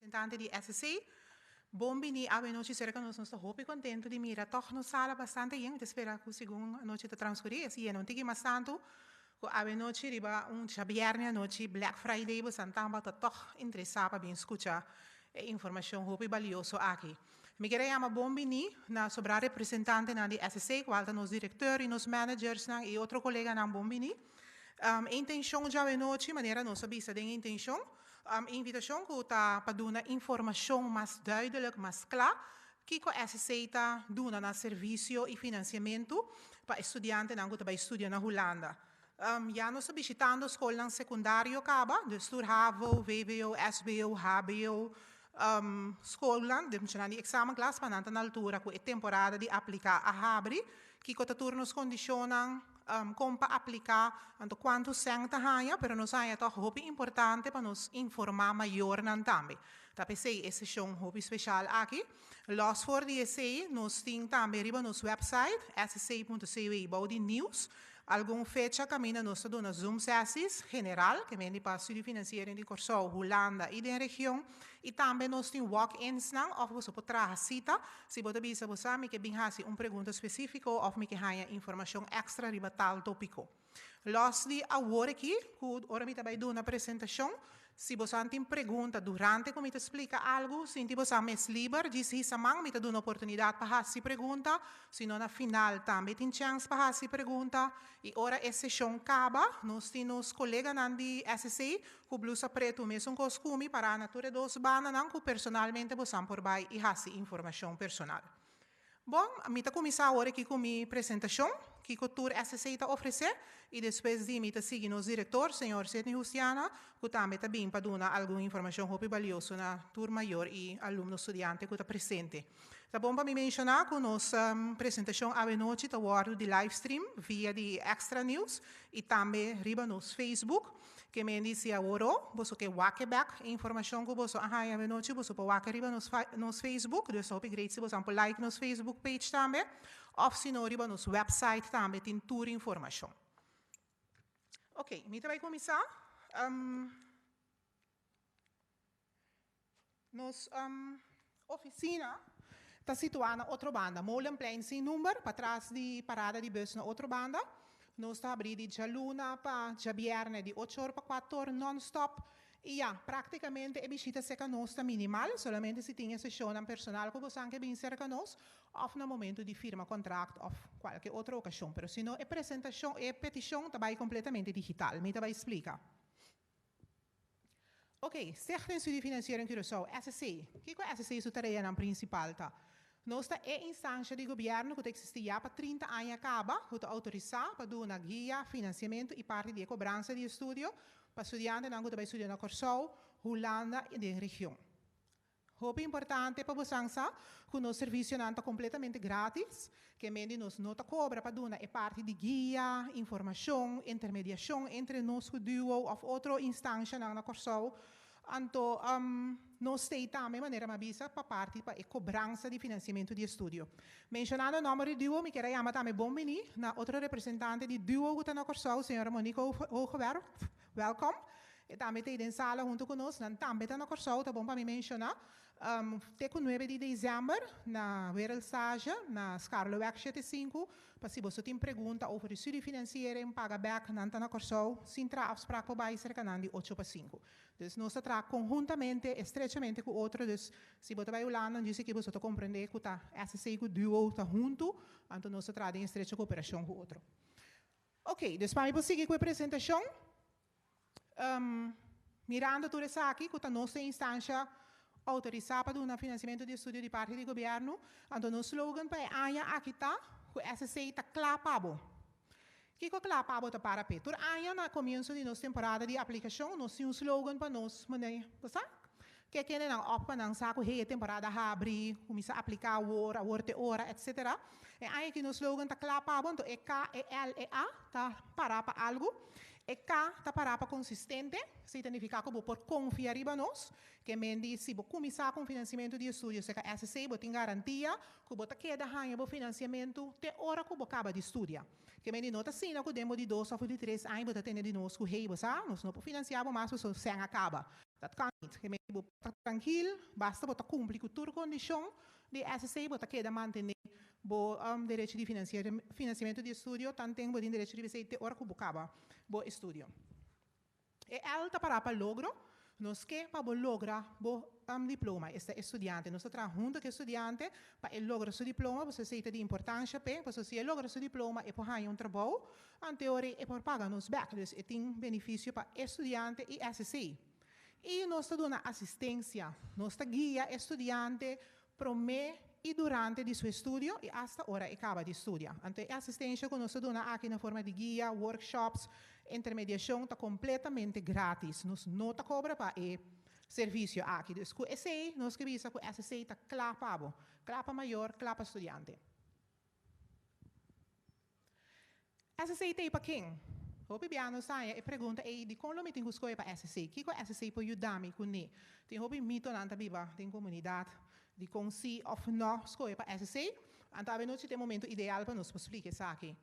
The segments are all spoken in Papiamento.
Representante di SC, bon bini awe nochi serka nos. Nos ta hopi kontentu di mira tòg nos sala bastante yen. Mi ta spera ku segun anochi ta transkurí e si yena un tiki mas tantu ku awe nochi riba un djabièrnè anochi, Black Friday, bosan tabata tòg interesá pa bin skucha e informashon hopi balioso aki. Mi kier a yama bon bini na sobrá representantenan di SC, kual ta nos direkteur i nos managersnan i otro koleganan bon bini. E intenshon djawe nochi, manera nos a bisa den e intenshon, E invitashon ku ta pa duna informashon mas duidelijk, mas kla, kiko SC ta duna na servisio i finansiamentu pa e studiantenan ku ta bai studia na Hulanda. Ya nos ta bishitando skolnan sekundario kaba, dus tur havo, vwo, sbo, hbo, skolnan, den muchanan di eksamenklas pa nan ta na altura ku e temporada di apliká a habri, kiko ta tur nos kondishonnan, kon pa apliká, anto kuantu sèn ta haña, pero nos haña tòg hopi importante pa nos informá mayornan tambe. Ta p'esei e seshon hopi speshal aki. Lòs for di esei, nos tin tambe riba nos wèpsait, sc.cw bou di Nieuws, algun fecha kaminda nos ta duna Zoom sessies general, ke men di pa studiefinanciering di Kòrsou, Hulanda i den region, i tambe nos tin walk-insnan òf boso por traha sita si bo ta bisa bo sa mi ke bin hasi un pregunta spesífiko òf mi ke haña informashon èkstra riba tal tópiko. Lòs di awor aki ku ora mi ta bai duna presentashon, si bosan tin pregunta durante ku mi ta splika algu, sinti bosan mes liber, djis hisa man, mi ta duna oportunidat pa hasi pregunta, si no na final tambe tin chèns pa hasi pregunta. I ora e seshon kaba, nos tin nos koleganan di SC ku blusa pretu mesun kos ku mi pará na tur e dos bandanan ku personalmente bosan por bai i hasi informashon personal. Bon, mi ta kuminsá awor aki ku mi presentashon, kiko tur SSC ta ofresé, i despues di mi ta sigui nos direktor, señor Sidney Justiana, ku tambe ta bin pa duna algun informashon hopi balioso na tur mayor i alumno studiante ku ta presente. Ta bon pa mi menshoná ku nos presentashon awenochi ta wòrdu di livestream via di Extra News i tambe riba nos Facebook. Ke men di si aworo boso ke wak e bek e informashon ku boso a haña awenochi boso por wak riba nos nos Facebook dus ta hopi great si boso por like nos Facebook page tambe òf si no riba nos website tambe tin tur informashon. Ok mi ta bai kuminsá. Nos oficina ta situa na otro banda, Molenplein sin number, patras di parada di bus na otro banda. Nos ta habri di djaluna pa djabierne di ocho or pa cuater or non-stop. Y ya, practicamente e bishita cerca nos ta minimal, solamente si tin e sesionnan personal cu bosan ke bin cerca nos of na momento di firma contract of cualke otro ocasion. Pero si no e presentacion, e peticion ta bay completamente digital. Mi ta bay splica. Ok, Stichting Studiefinanciering Curaçao, SSC. Kiko SSC su tareanan prinsipal ta? Nos ta e instansha di gobièrnu ku ta eksistí ya pa 30 aña kaba, ku ta outorisá pa duna guia, finansiamentu i parti di e kobransa di estudio pa studiantenan ku ta bai studia na Kòrsou, Hulanda i den region. Hopi importante pa bosan sa ku nos servisionan ta kompletamente gratis, ke men di nos no ta kobra pa duna e parti di guia, informashon, intermediashon entre nos ku duo òf otro instanshanan na Kòrsou. Anto nos stei tambe, manera mi a bisa, pa parti pa e kobransa di finansiamentu di estudio. Menshonando nòmber di duo, mi kier a yama tambe bon bini na otro representante di duo ku ta na Kòrsou, señora Monique Hoogewerf. Wèlkòm. E tambe ta ei den sala huntu ku nos. Nan tambe ta na Kòrsou, ta bon pa mi menshoná. Te ku nuebe di desèmber na Wereldsstage na Skarloweg 75, pa si boso tin pregunta over di studiefinanciering, paga bèk, nan ta na Kòrsou. Sin traha afsprak por bai serka nan di ocho pa sinku. Dus nos ta traha konhuntamente, estrechamente ku otro. Dus si bo ta bai Hulanda, djis aki boso ta komprendé ku ta SSC ku duo ta huntu, anto nos ta traha den estrecho kooperashon ku otro. Ok, dus pa mi por sigui ku e presentashon, mirando tur esaki ku ta nos e instansha outorisá pa duna finansiamentu di estudio di parti di gobièrnu, anto nos slogan pa e aña aki ta ku SSC ta kla pa bo. Kiko kla pa bo ta para p'e? Tur aña na komienso di nos temporada di aplikashon nos tin un slogan pa nos manera, bo sa? Ke kendenan òf pa nan sa ku hey e temporada habri, kuminsá apliká awor, awor te ora, etsetera. E aña aki nos slogan ta kla pa bo, anto e K, e L, e A ta pará pa algu. E K ta pará pa konsistente, esei ta nifiká ku bo por konfia riba nos. Ke men di si bo kuminsá ku un finansiamentu di estudio serka SSC, bo tin garantia ku bo ta keda haña bo finansiamentu te ora ku bo kaba di studia. Ke men di no ta asina ku den bo di dos òf di tres aña bo ta tende di nos ku hey bo sa, nos no por finansiá bo mas pasobra sèn a kaba. Dat kan niet. Ke men bo ta trankil, basta bo ta kumpli ku tur kondishon di SSC, bo ta keda mantené bo derecho di finansiamentu di estudio tanten bo tin derecho riba esei te ora ku bo kaba bo estudio. E L ta pará pa logro, nos ke pa bo logra bo diploma, esta e studiante. Nos ta traha huntu ku e studiante pa e logra su diploma, pasobra esei ta di importansha p'e, pasobra si e logra su diploma e por haña un trabou, anto ora e por paga nos bèk. Dus e tin benefisio pa e studiante i SSC. I nos ta duna asistensia, nos ta guia e studiante promé i durante di su estudio i asta ora e kaba di studia. Anto e asistensia ku nos ta duna aki na forma di guia, workshops, intermediashon ta kompletamente grátis. Nos no ta kobra pa e servisio aki. Dus ku esei nos ke bisa ku SSC ta kla pa bo, kla pa mayor, kla pa studiante. SSC ta ei pa ken? Hopi bia nos haña e pregunta ei, dikon lo mi tin ku skohe pa SSC? Kiko SSC por yuda mi kuné? Tin hopi mitonan ta biba den komunidat dikon si òf nò skohe pa SSC. Anto abenochi ta e momento ideal pa nos por splika esaki.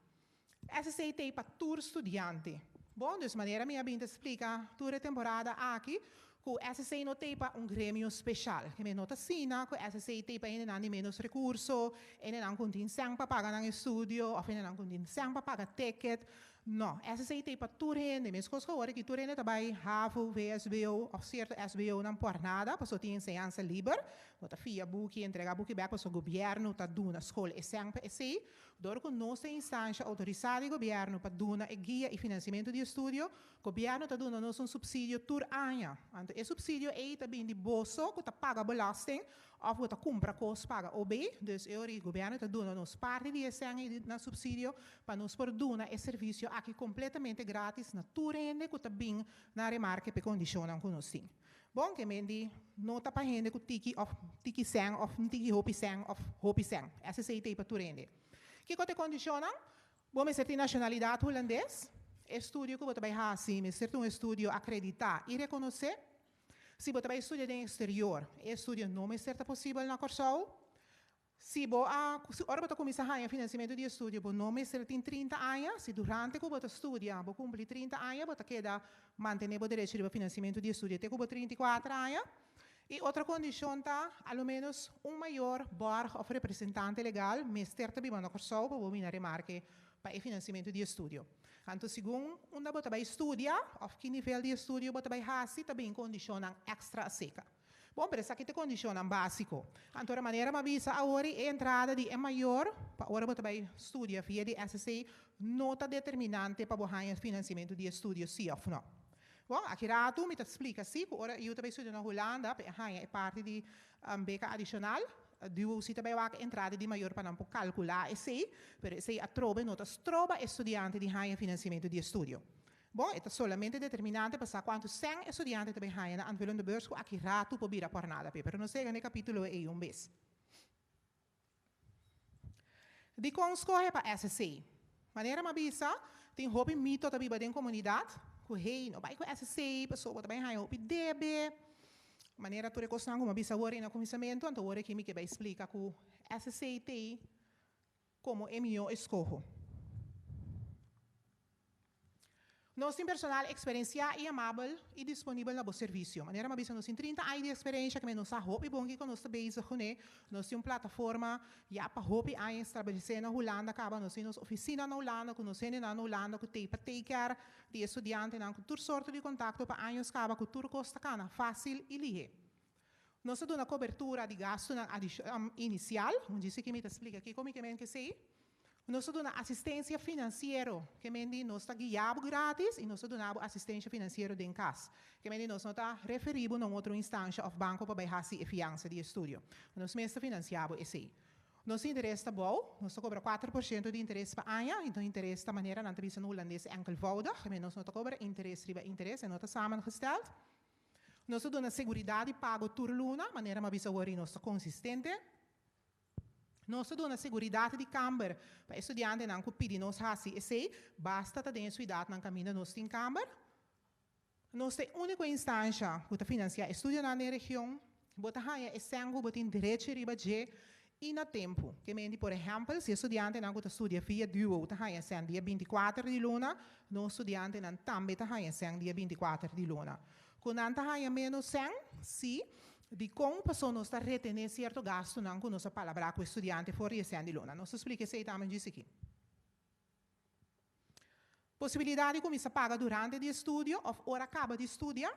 SSC ta ei pa tur studiante. Bon, dus manera mi a bin ta splika tur e temporada aki ku SSC no ta ei pa un gremio speshal. Ke men no ta asina ku SSC ta ei pa hendenan di ménos rekurso, hendenan ku no tin sèn pa paga nan estudio òf hendenan ku no tin sèn pa paga ticket. No, SSC ta ei pa tur hende. Meskos ku awor aki tur hende ta bai havo, vsbo òf sierto SBOnan por nada pasobra tin enseñansa liber. Bo ta fia buki, entrega buki bèk pasobra gobièrnu ta duna skol e sèn pa esei. Dor ku nos ta instansha outorisá di gobièrnu pa duna e guia i finansiamentu di estudio, gobièrnu ta duna nos un supsidio tur aña. Anto e supsidio ei ta bini di boso ku ta paga belasting òf bo ta kumpra kos paga OB. Dus e ora ei gobièrnu ta duna nos parti di e sèn ei na supsidio pa nos por duna e servisio aki kompletamente grátis na tur hende ku ta bin na remarke pa e kondishonnan ku nos tin. Bon, ke men di no ta pa hende ku tiki òf tiki sèn òf un tiki hopi sèn òf hopi sèn. SSC ta ei pa tur hende. Kiko ta e kondishonnan? Bo mester tin nashonalidat hulandes. E studio ku bo ta bai hasi mester ta un estudio akreditá i rekonosé. Si bo ta bai studia den eksterior, e estudio no mester ta posibel na Kòrsou. Si bo a, si ora bo ta kuminsá haña finansiamentu di estudio bo no mester tin 30 aña, si durante ku bo ta studia bo kumpli 30 aña bo ta keda mantené bo derecho riba finansiamentu di estudio te ku bo 34 aña. I otro kondishon ta a lo ménos un mayor, bòrg òf representante legal mester ta biba na Kòrsou pa bo bini a remarke pa e finansiamentu di estudio. Anto segun unda bo ta bai studia òf ki nivel di estudio bo ta bai hasi ta bin kondishonnan èkstra aseka. Bon, pero esaki ta e kondishonnan básiko. Anto ora manera mi a bisa awor e entrada di e mayor pa ora bo ta bai studia via di SSC no ta determinante pa bo haña finansiamentu di estudio sí òf nò. Bon, aki ratu mi ta splika sí ku ora yu ta bai studia na Hulanda pa e haña e parti di beka adishonal, DUOC ta bai wak e entrada di mayor pa nan por kalkulá esei, pero esei atrobe no ta stroba e studiante di haña finansiamentu di estudio. Bon, e ta solamente determinante pa sa kuantu sèn e studiante ta bay haña na aanvullende beurs ku aki ratu por bira pòrnada p'e, pero nos yega na e kapítulo ei un bes. Dikon skohe pa SSC? Manera mi a bisa, tin hopi mito ta biba den komunidat ku hey, no bai ku SSC pasobra bo ta bay haña hopi debe. Manera tur e kosnan ku mi a bisa awor ei na kuminsamentu, anto awor aki mi ke bay splika ku SSC t'ei komo e mihó eskoho. Nos tin personal eksperensiá i amabel i disponibel na bo servisio. Manera mi a bisa nos tin 30 aña di eksperensia keme nos sa hopi bon kiko nos ta bezig kuné. Nos tin un plataforma ya pa hopi aña establesé na Hulanda kaba. Nos tin nos ofisina na Hulanda ku nos hendenan na Hulanda ku t'ei pa take care di e studiantenan ku tur sorto di kontakto pa años kaba ku tur kos ta kana fásil i lihé. Nos ta duna kobertura di gastunan inisial, un djis aki mi ta splika kiko mi ke men kesei. Nos ta duna asistensia finansiero, ke men di nos ta guia bo gratis i nos ta duna bo asistensia finansiero den kas. Ke men di nos no ta referí bo na un otro instansha òf banko pa bai hasi e fiansa di estudio. Nos mes ta finansiá bo esei. Nos interes ta bou, nos ta kobra 4% di interes pa aña i nos interes ta manera nan ta bisa na hulandes enkelvoudig, ke men nos no ta kobra interes riba interes, e no ta samengesteld. Nos ta duna seguridat di pago tur luna, manera mi a bisa awor i nos ta konsistente. Nos ta duna seguridat di kamber pa e studiantenan ku pidi nos hasi esei, basta ta den e suidatnan kaminda nos tin kamber. Nos ta e úniko instansha ku ta finansiá estudionan den region. Bo ta haña e sèn ku bo tin derecho riba dje i na tempu. Ke menti, por ehèmpel, si e studiantenan ku ta studia via duo ta haña sèn dia 24 di luna, nos studiantenan tambe ta haña sèn dia 24 di luna. Ku nan ta haña ménos sèn? Sí. Dikon? Pasobra nos ta retené sierto gastunan ku nos a palabrá ku e studiante for di e sèn di luna. Nos ta splika esei tambe djis aki. Posibilidat di kuminsá paga durante di e studio òf ora kaba di studia,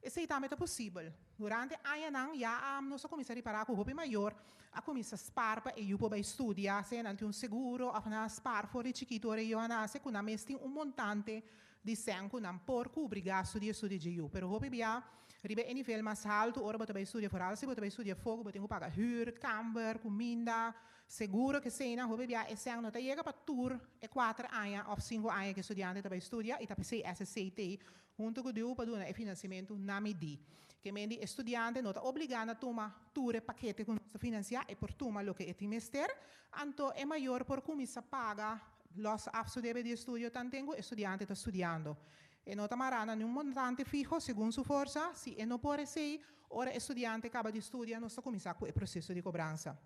esei tambe ta posibel. Durante añanan ya nos a kuminsá ripará ku hopi mayor a kuminsá spar pa e yu por bai studia, sea nan tin un seguro òf nan a spar for di chikitu ora e yu a nase ku nan mes tin un montante di sèn ku nan por kubri gastu di e studio dje yu. Pero hopi bia riba e nivel mas haltu ora bo ta bai studia, foral si bo ta bai studia afó ku bo tin ku paga hür, kamber, kuminda, Seguro ke eseinan hopi bia e sèn no ta yega pa tur e kuater aña òf sinku aña ku e studiante ta bai studia i ta p'esei SSC t'ei huntu ku DUO pa duna e finansiamentu na midí. Ke men di e studiante no ta obligá na tuma tur e pakete ku nos ta finansiá, e por tuma loke e tin mester, anto e mayor por kuminsá paga lòs af su debe di estudio tanten ku e studiante ta studiando. E no ta mará na niun montante fiho segun su forsa, si e no por esei, ora e studiante kaba di studia nos ta kuminsá ku e proseso di kobransa.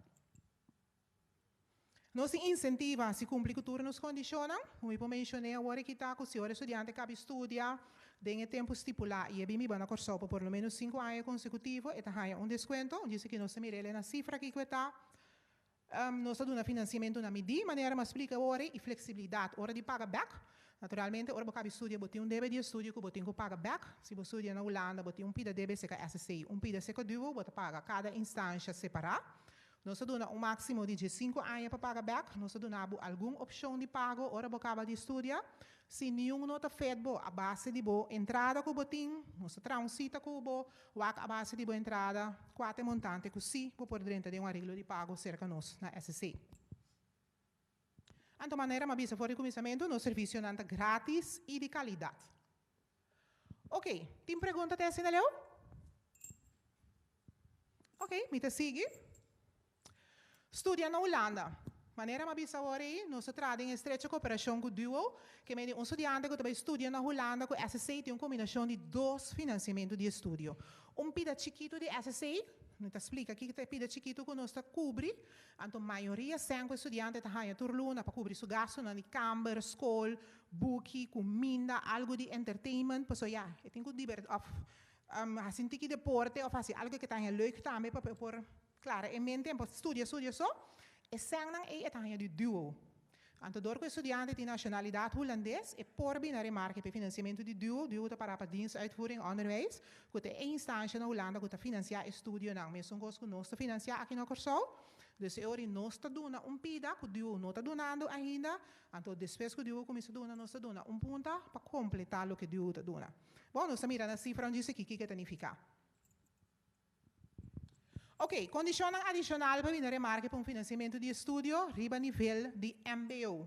Nos tin insentiva si kumpli ku tur nos kondishonnan. Ku mi por menshoné awor aki ta ku si ora e studiante kabi studia den e tempu stipulá i e bin biba na Kòrsou pa por lo ménos sinku aña konsekutivo, e ta haña un deskuento. Un djis aki nos ta mira el na sifra kiko e ta. Nos ta duna finansiamentu na midí, manera mi a splika awor i fleksibilidat ora di paga bèk. Naturalmente ora bo kabi studia bo tin un debe di estudio ku bo tin ku paga bèk. Si bo studia na Hulanda bo tin un pida debe serka SSC, un pida serka duo, bo ta paga kada instansha separá. Nos ta duna un máksimo di diesinku aña pa paga bèk. Nos ta duna bo algun opshon di pago ora bo kaba di studia. Si niun no ta fet bo a base di bo entrada ku bo tin, nos ta traha un sita ku bo, wak a base di bo entrada kua ta e montante ku sí bo por drenta den un areglo di pago serka nos na SSC. Anto manera mi a bisa for di kuminsamentu, nos servisionan ta grátis i di kalidat. Ok, tin pregunta te asina leu? Ok, mi ta sigui. Studia na Hulanda. Manera mi a bisa awor ei, nos ta traha den estrecho koperashon ku duo, ke mende un studiante ku ta bai studia na Hulanda ku SSC tin un kombinashon di dos finansiamentu di estudio. Un pida chikitu di SSC, mi ta splika kiko ta e pida chikitu ku nos ta kubri, anto mayoria sèn ku e studiante ta haña tur luna pa kubri su gastunan di kamber, skol, buki, kuminda, algu di entertainment, pasobra ya, e tin ku diberti òf hasi un tiki deporte òf hasi algu ke ta haña leuk tambe pa e por klara e mente en por studia studia so, e sènnan ei e ta haña di duo. Anto dor ku e studiante tin nashonalidat hulandes e por bini na remarke pa e finansiamentu di duo. Duo ta pará pa Dienst Uitvoering Onderwijs, ku ta e instansha na Hulanda ku ta finansiá e studionan, mesun kos ku nos ta finansiá aki na Kòrsou. Dus e ora ei nos ta duna un pida ku duo no ta dunando ainda, anto despues ku duo kuminsá duna nos ta duna un punta pa kompletá loke duo ta duna. Bon, nos ta mira na sifra un djis aki kiko e ta nifiká. Ok, kondishonnan adishonal pa bini remarke pa un finansiamentu di estudio riba nivel di mbo.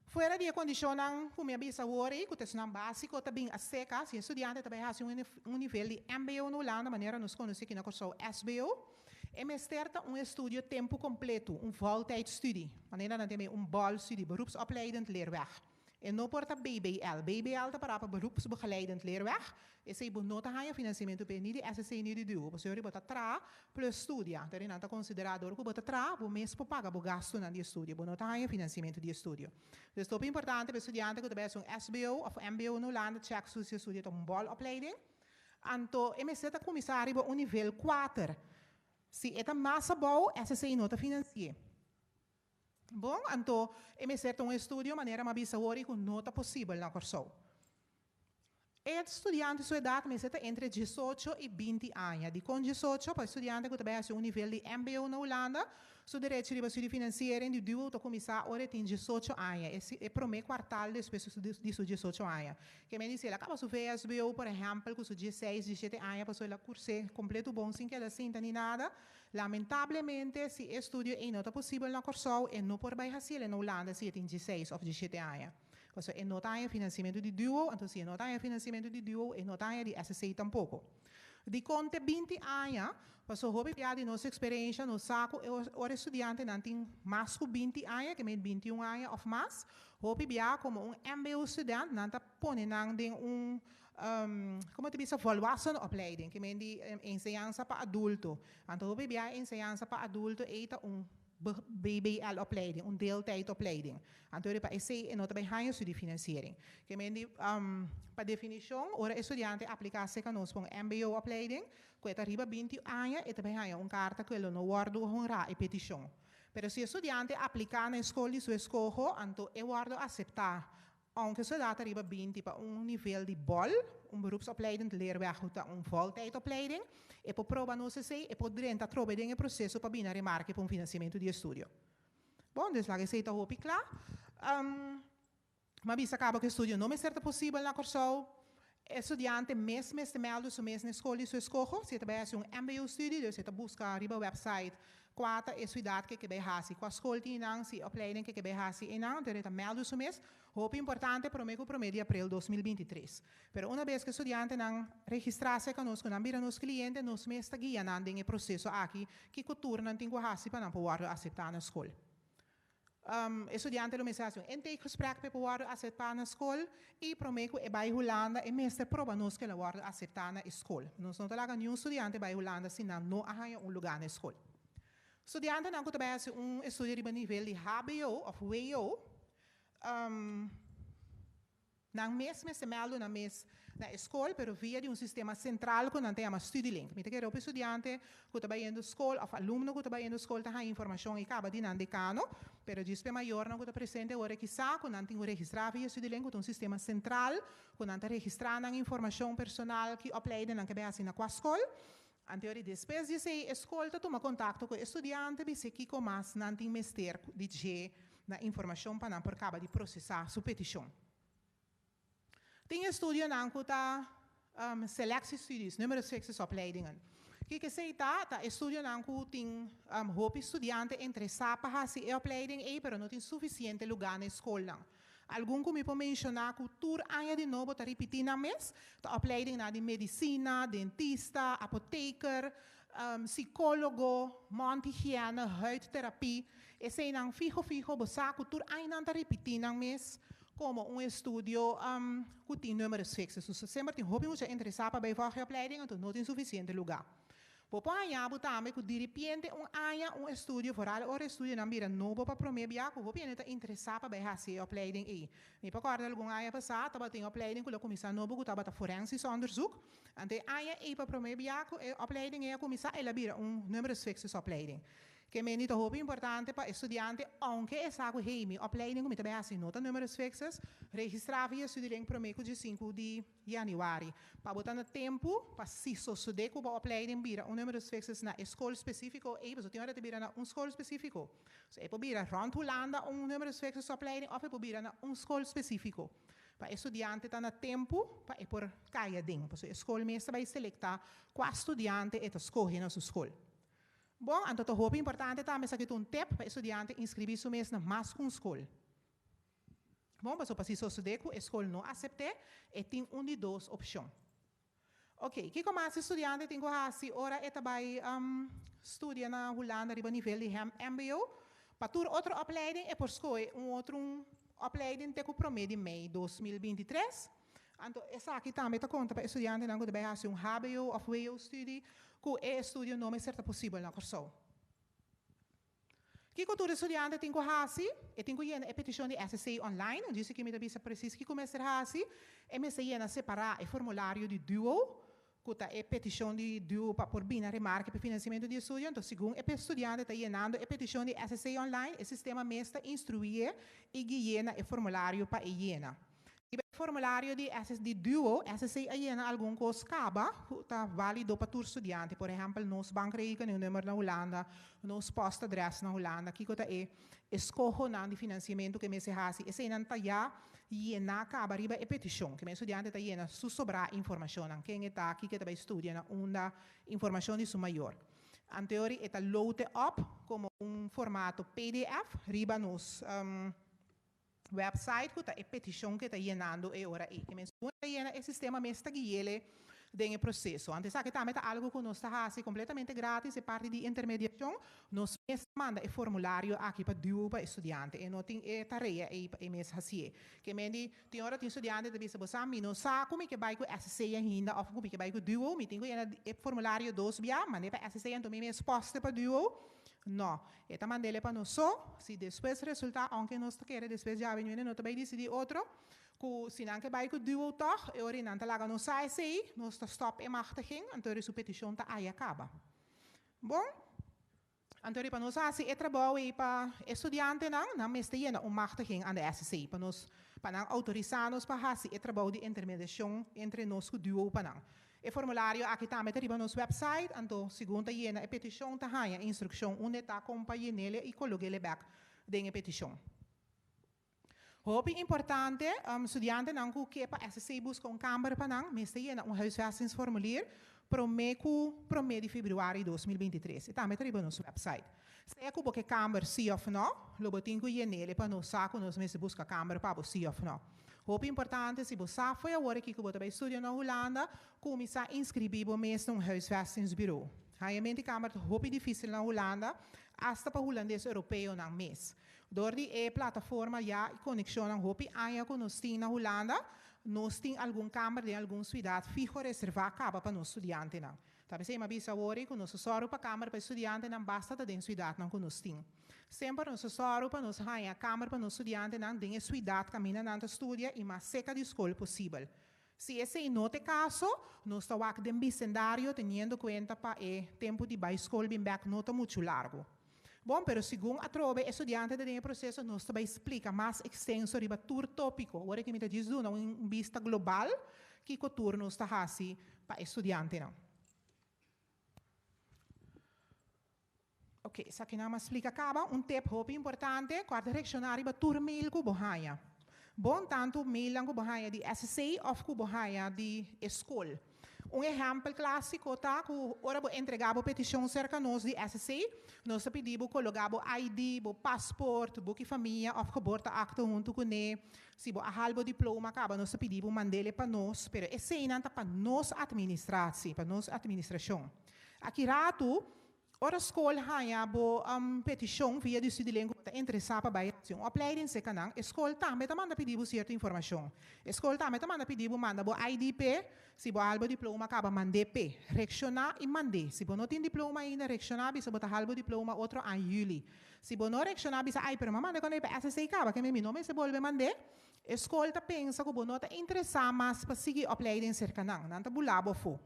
Fuera di e kondishonnan ku mi a bisa awor ei, ku ta esnan básiko ta bin aseka si e studiante ta bai hasi un nivel di mbo na Hulanda, manera nos konosé aki na Kòrsou sbo, e mester ta un estudio tempu kompletu, un voltijdstudie, manera nan ta yama ei un bolstudie, beroepsopleidend leerweg. E no por ta BBL. BBL ta pará pa Beroepsbegeleidend Leerweg. Esei bo no ta haña finansiamentu p'e ni di SSC ni di duo. Pasobra bo ta traha plus studia. Anto nan ta konsiderá dor ku bo ta traha, bo mes por paga bo gastunan di estudio. Bo no ta haña finansiamentu di estudio. Dus ta hopi importante pa e studiante ku ta bai hasi un sbo òf mbo na Hulanda chèk su si e studio ta un bolopleiding. Anto e mester ta kuminsá riba un nivel kuater. Si e ta mas abou, SSC no ta finansi'é. Bon, anto e mester ta un estudio manera m'a bisa awor i ku no ta posibel na Kòrsou. E studiante su edat mester ta entre diesocho i binti aña. Dikon diesocho? Pa e studiante ku ta bai hasi un nivel di mbo na Hulanda, su derecho riba studiefinanciering di duo ta kuminsá ora e tin diesocho aña, e e promé kuartal despues di su diesocho aña. Ke men di si el a kaba su vsbo, por ehèmpel, ku su dieseis, diesshete aña pasobra el a kurs'é kompleto bon sin keda sinta ni nada, Lamentablemente, si e estudio ei no ta posibel na Kòrsou, e no por bai hasiel na Hulanda si e tin dieseis òf diesshete aña. Pasobra e no ta haña finansiamentu di duo, anto si e no ta haña finansiamentu di duo, e no ta haña di SSC tampoko. Dikon te binti aña? Pasobra hopi bia di nos eksperensha nos sa ku e ora e studiantenan tin mas ku binti aña, ke men bintiun aña òf mas, hopi bia komo un mbo student nan ta pone nan den un Como ta bisa volwassenopleiding, ke men di enseñansa pa adulto. Anto hopi bia enseñansa pa adulto ei ta un BBL-opleiding, un deeltijdopleiding. Anto pa esei e no ta bai haña studiefinanciering. Ke men di, pa definishon, ora studiante apliká serka nos pa un MBO-opleiding, ku ta riba 20 aña, e ta bai haña un karta ku e no wòrdu honrá e petishon. Pero si e studiante apliká na skol di su eskoho, anto e wòrdu aseptá, aunke su edat riba 20, pa un nivel di BOL, un beroepsopleidend leerweg, un voltijdopleiding, e por proba nos esei, e por drenta trobe den e proseso pa bin na remarke pa un finansiamentu di estudio. Bon, dus laga esei ta hopi kla. M'a bisa kaba ku estudio no mester ta posibel na Kòrsou. Studiante mes mester mèldu su mes na skol di su eskoho. Si e ta bai hasi un MBO-studie, dus e ta buska riba website kua ta e siudat ku e ke bai hasi, kua skol tin einan, si opleiding ku e ke bai hasi einan, anto e ta mèldu su mes. Hopi importante, promé ku 1 di aprel 2023. Pero un bes ku studiantenan registrá serka nos, ku nan bira nos kliente, nos mes ta guia nan den e proseso aki, kiko tur nan tin ku hasi pa nan por wòrdu aseptá na skol. Studiante lo mester hasi un intakegesprek pa wòrdu aseptá na skol i promé ku e bai Hulanda e mester proba nos ku el a wòrdu aseptá na skol. Nos no ta laga ningun studiante bai Hulanda si nan no a haña un lugá na skol. Studiantenan ku ta bai hasi un estudio riba nivel di HBO òf WO, nan mes mester mèldu nan mes na skol, pero via di un sistema sentral ku nan ta yama Studielink. Mi ta kere hopi studiante ku ta bayendo skol òf alumno ku ta bayendo skol ta haña informashon i kaba di nan dekano, pero djis pa e mayornan ku ta presente awor kisá ku nan tin ku registrá via Studielink, ku ta un sistema sentral ku nan ta registrá nan informashon personal, ki opleiding nan ke bai hasi na kua skol. Anto despues di esei, e skol ta tuma kontakto ku e studiante, bisa kiko mas nan tin mester di dje na informashon pa nan por kaba di prosesá su petishon. Tin estudionan ku ta selectiestudies, numerus fixus opleidingen. Kiko esei ta? Ta estudionan ku tin hopi studiante interesá pa hasi e opleiding ei, pero no tin sufisiente lugá na skolnan. Algun ku mi por menshoná ku tur aña di nobo ta ripití nan mes, ta opleidingnan di medisina, dentista, apotheker, psikólogo, mondhygiëne, huidtherapie. Eseinan fiho fiho, bo sa ku tur aña nan ta ripití nan mes komo un estudio ku tin numerus fixus. Dus semper tin hopi mucha interesá pa bai volg e opleiding, anto no tin sufisiente lugá. Bo por haña bo tambe ku diripiente un aña un estudio, vooral ora estudionan bira nobo pa promé bia, ku hopi hende ta interesá pa bai hasi e opleiding ei. Mi por kòrda algun aña pasá, tabatin opleiding ku lo kuminsá nobo ku tabata forensisch onderzoek. Anto e aña ei pa promé bia ku e opleiding ei a kuminsá, el a bira un numerus fixus opleiding. Ke men ta hopi importante pa studiante, aunke e sa ku, hey, mi opleiding ku mi ta bai hasi no ta numerus fixus, registrá via Studielink promé ku 5 di yanüari, pa bo ta na tempu, pa si sosodé ku bo opleiding bira un numerus fixus na skol spesífiko ei, pasobra tin ora ta bira na un skol spesífiko. So, e por bira rònt Hulanda un numerus fixus opleiding òf e por bira na un skol spesífiko. Pa studiante ta na tempu, pa e por kai aden. Pasobra e skol mes ta bai selektá kua studiante e ta skohe na su skol. Bon, anto ta hopi importante tambe, esaki ta un tip pa studiante: inskribí su mes na mas ku un skol. Bon, pasobra pa si sosodé ku e skol no asept'é, e tin un di dos opshon. Ok, kiko mas studiante tin ku hasi ora e ta bai studia na Hulanda riba nivel di MBO? Pa tur otro opleiding e por skohe un otro opleiding te ku 1 di mei 2023. Anto esaki tambe ta konta pa studiantenan ku ta bai hasi un HBO òf WO studie, ku e estudio no mester ta posibel na Kòrsou. Kiko tur studiante tin ku hasi? E tin ku yena e petishon di SSC online. Djis aki mi ta bisa presis kiko mester hasi. E mester yena separá e formulario di DUO, ku ta e petishon di DUO pa por bin na remarke pa finansiamentu di estudio. Anto, segun e studiante ta yenando e petishon di SSC online, e sistema mes ta instruí i guia na e formulario pa e yena. E formulario di SS di DUO, SSC a yena algun kos kaba, ta válido pa tur studiante. Por ehèmpel, nos bankrekening nummer na Hulanda, nos postadres na Hulanda, kiko ta e eskohonan di finansiamentu ku e mester hasi. Eseinan ta ya yena kaba riba e petishon. Ke men studiante ta yena su sobrá informashonnan. Ken e ta, kiko e ta bai studia na unda, informashon di su mayor. Anto e ta load op komo un formato PDF riba nos website ku ta e petishon ku e ta yenando e ora ei. Ke men ta yena, e sistema mes ta gui'é den e proseso. Anto esaki tambe ta algu ku nos ta hasi kompletamente gratis, e parti di intermediashon, nos mes ta manda e formulario aki pa duo pa e studiante. E no tin e tarea ei pa e mes hasié. Ke men di, tin ora tin studiante ta bisa, bo sa, mi no sa ku mi ke bai ku SC ainda òf ku mi ke bai ku duo, mi tin ku yena e formulario dos bia, mand'é pa SC anto mi mes pòst'e pa duo. No. E ta mand'é pa nos so, si despues resultá, ounke nos ta kere despues djawe ñuene no ta bai disidí otro, Ku si nan ke bai ku duo tòg, e ora ei nan ta laga nos sa esei, nos ta stòp e machtiging, anto eri su petishon ta aya kaba. Bon, anto eri pa nos hasi e trabou ei pa e studiantenan, nan mester yena un machtiging aan de SC, pa nos, pa nan outorisá nos pa hasi e trabou di intermediashon entre nos ku duo pa nan. E formulario aki tambe ta riba nos website, anto segun ta yena e petishon ta haña instrukshon unda e ta kon pa yen'el i kolog'el bèk den e petishon. Hopi importante, studiantenan ku ke pa SC buska un kamber pa nan mester yena un huisvestingsformulier promé ku promé di febrüari 2023. E tambe ta riba nos website. Sea ku bo ke kamber sí òf nò, lo bo tin ku yen'el pa nos sa ku nos mester buska kamber pa bo sí òf nò. Hopi importante, si bo sa fo'i awor aki ku bo ta bai studia na Hulanda, kuminsá inskribí bo mes na un huisvestingsbureau. Hañamenti kamber ta hopi difísil na Hulanda, asta pa hulandes europeonan mes. Dor di e plataforma ya i konekshonnan hopi aña ku nos tin na Hulanda, nos tin algun kamber den algun suidat fiho reservá kaba pa nos studiantenan. Ta p'esei mi a bisa awor ei ku nos ta sòru pa kamber pa e studiantenan basta ta den suidatnan ku nos tin. Semper nos ta sòru pa nos haña kamber pa nos studiantenan den e suidat kaminda nan ta studia i mas seka di skol posibel. Si esei no ta e kaso, nos ta wak den bisendario teniendo kuenta pa e tempu di bai skol bin bèk no ta muchu largu. Bon, pero segun atrobe e studiante ta den e proseso nos ta bai splika mas ekstenso riba tur tópiko. Ora ki mi ta djis duna un bista global kiko tur nos ta hasi pa e studiantenan. Ok, esaki nan a splika kaba. Un tip hopi importante, kòrda reakshoná riba tur mail ku bo haña. Bon tantu mailnan ku bo haña di SC òf ku bo haña di e skol. Un ehèmpel klásiko ta ku ora bo entregá bo petishon serka nos di SC, nos ta pidi bo kologá bo ID, bo pasport, buki famia òf geboorteakte huntu kuné. Si bo a hal bo diploma kaba nos ta pidi bo mand'é pa nos, pero eseinan ta pa nos atministratie, pa nos atministrashon. Aki ratu Ora skol haña bo petishon via di Studielink ku bo ta interesá pa bai hasi un opleiding serka nan, e skol tambe ta manda pidi bo sierto informashon. E skol tambe ta manda pidi bo manda bo ID p'e, si bo a hal bo diploma kaba mand'é p'e. Reakshoná i mand'é. Si bo no tin diploma ainda, reakshoná bisa bo ta hal bo diploma otro aña yüli. Si bo no reakshoná bisa ai pero mi a manda kòne pa SSA kaba ke mi no mester bolbe mand'é, e skol ta pensa ku bo no ta interesá mas pa sigui opleiding serka nan. Nan ta bula bo afó.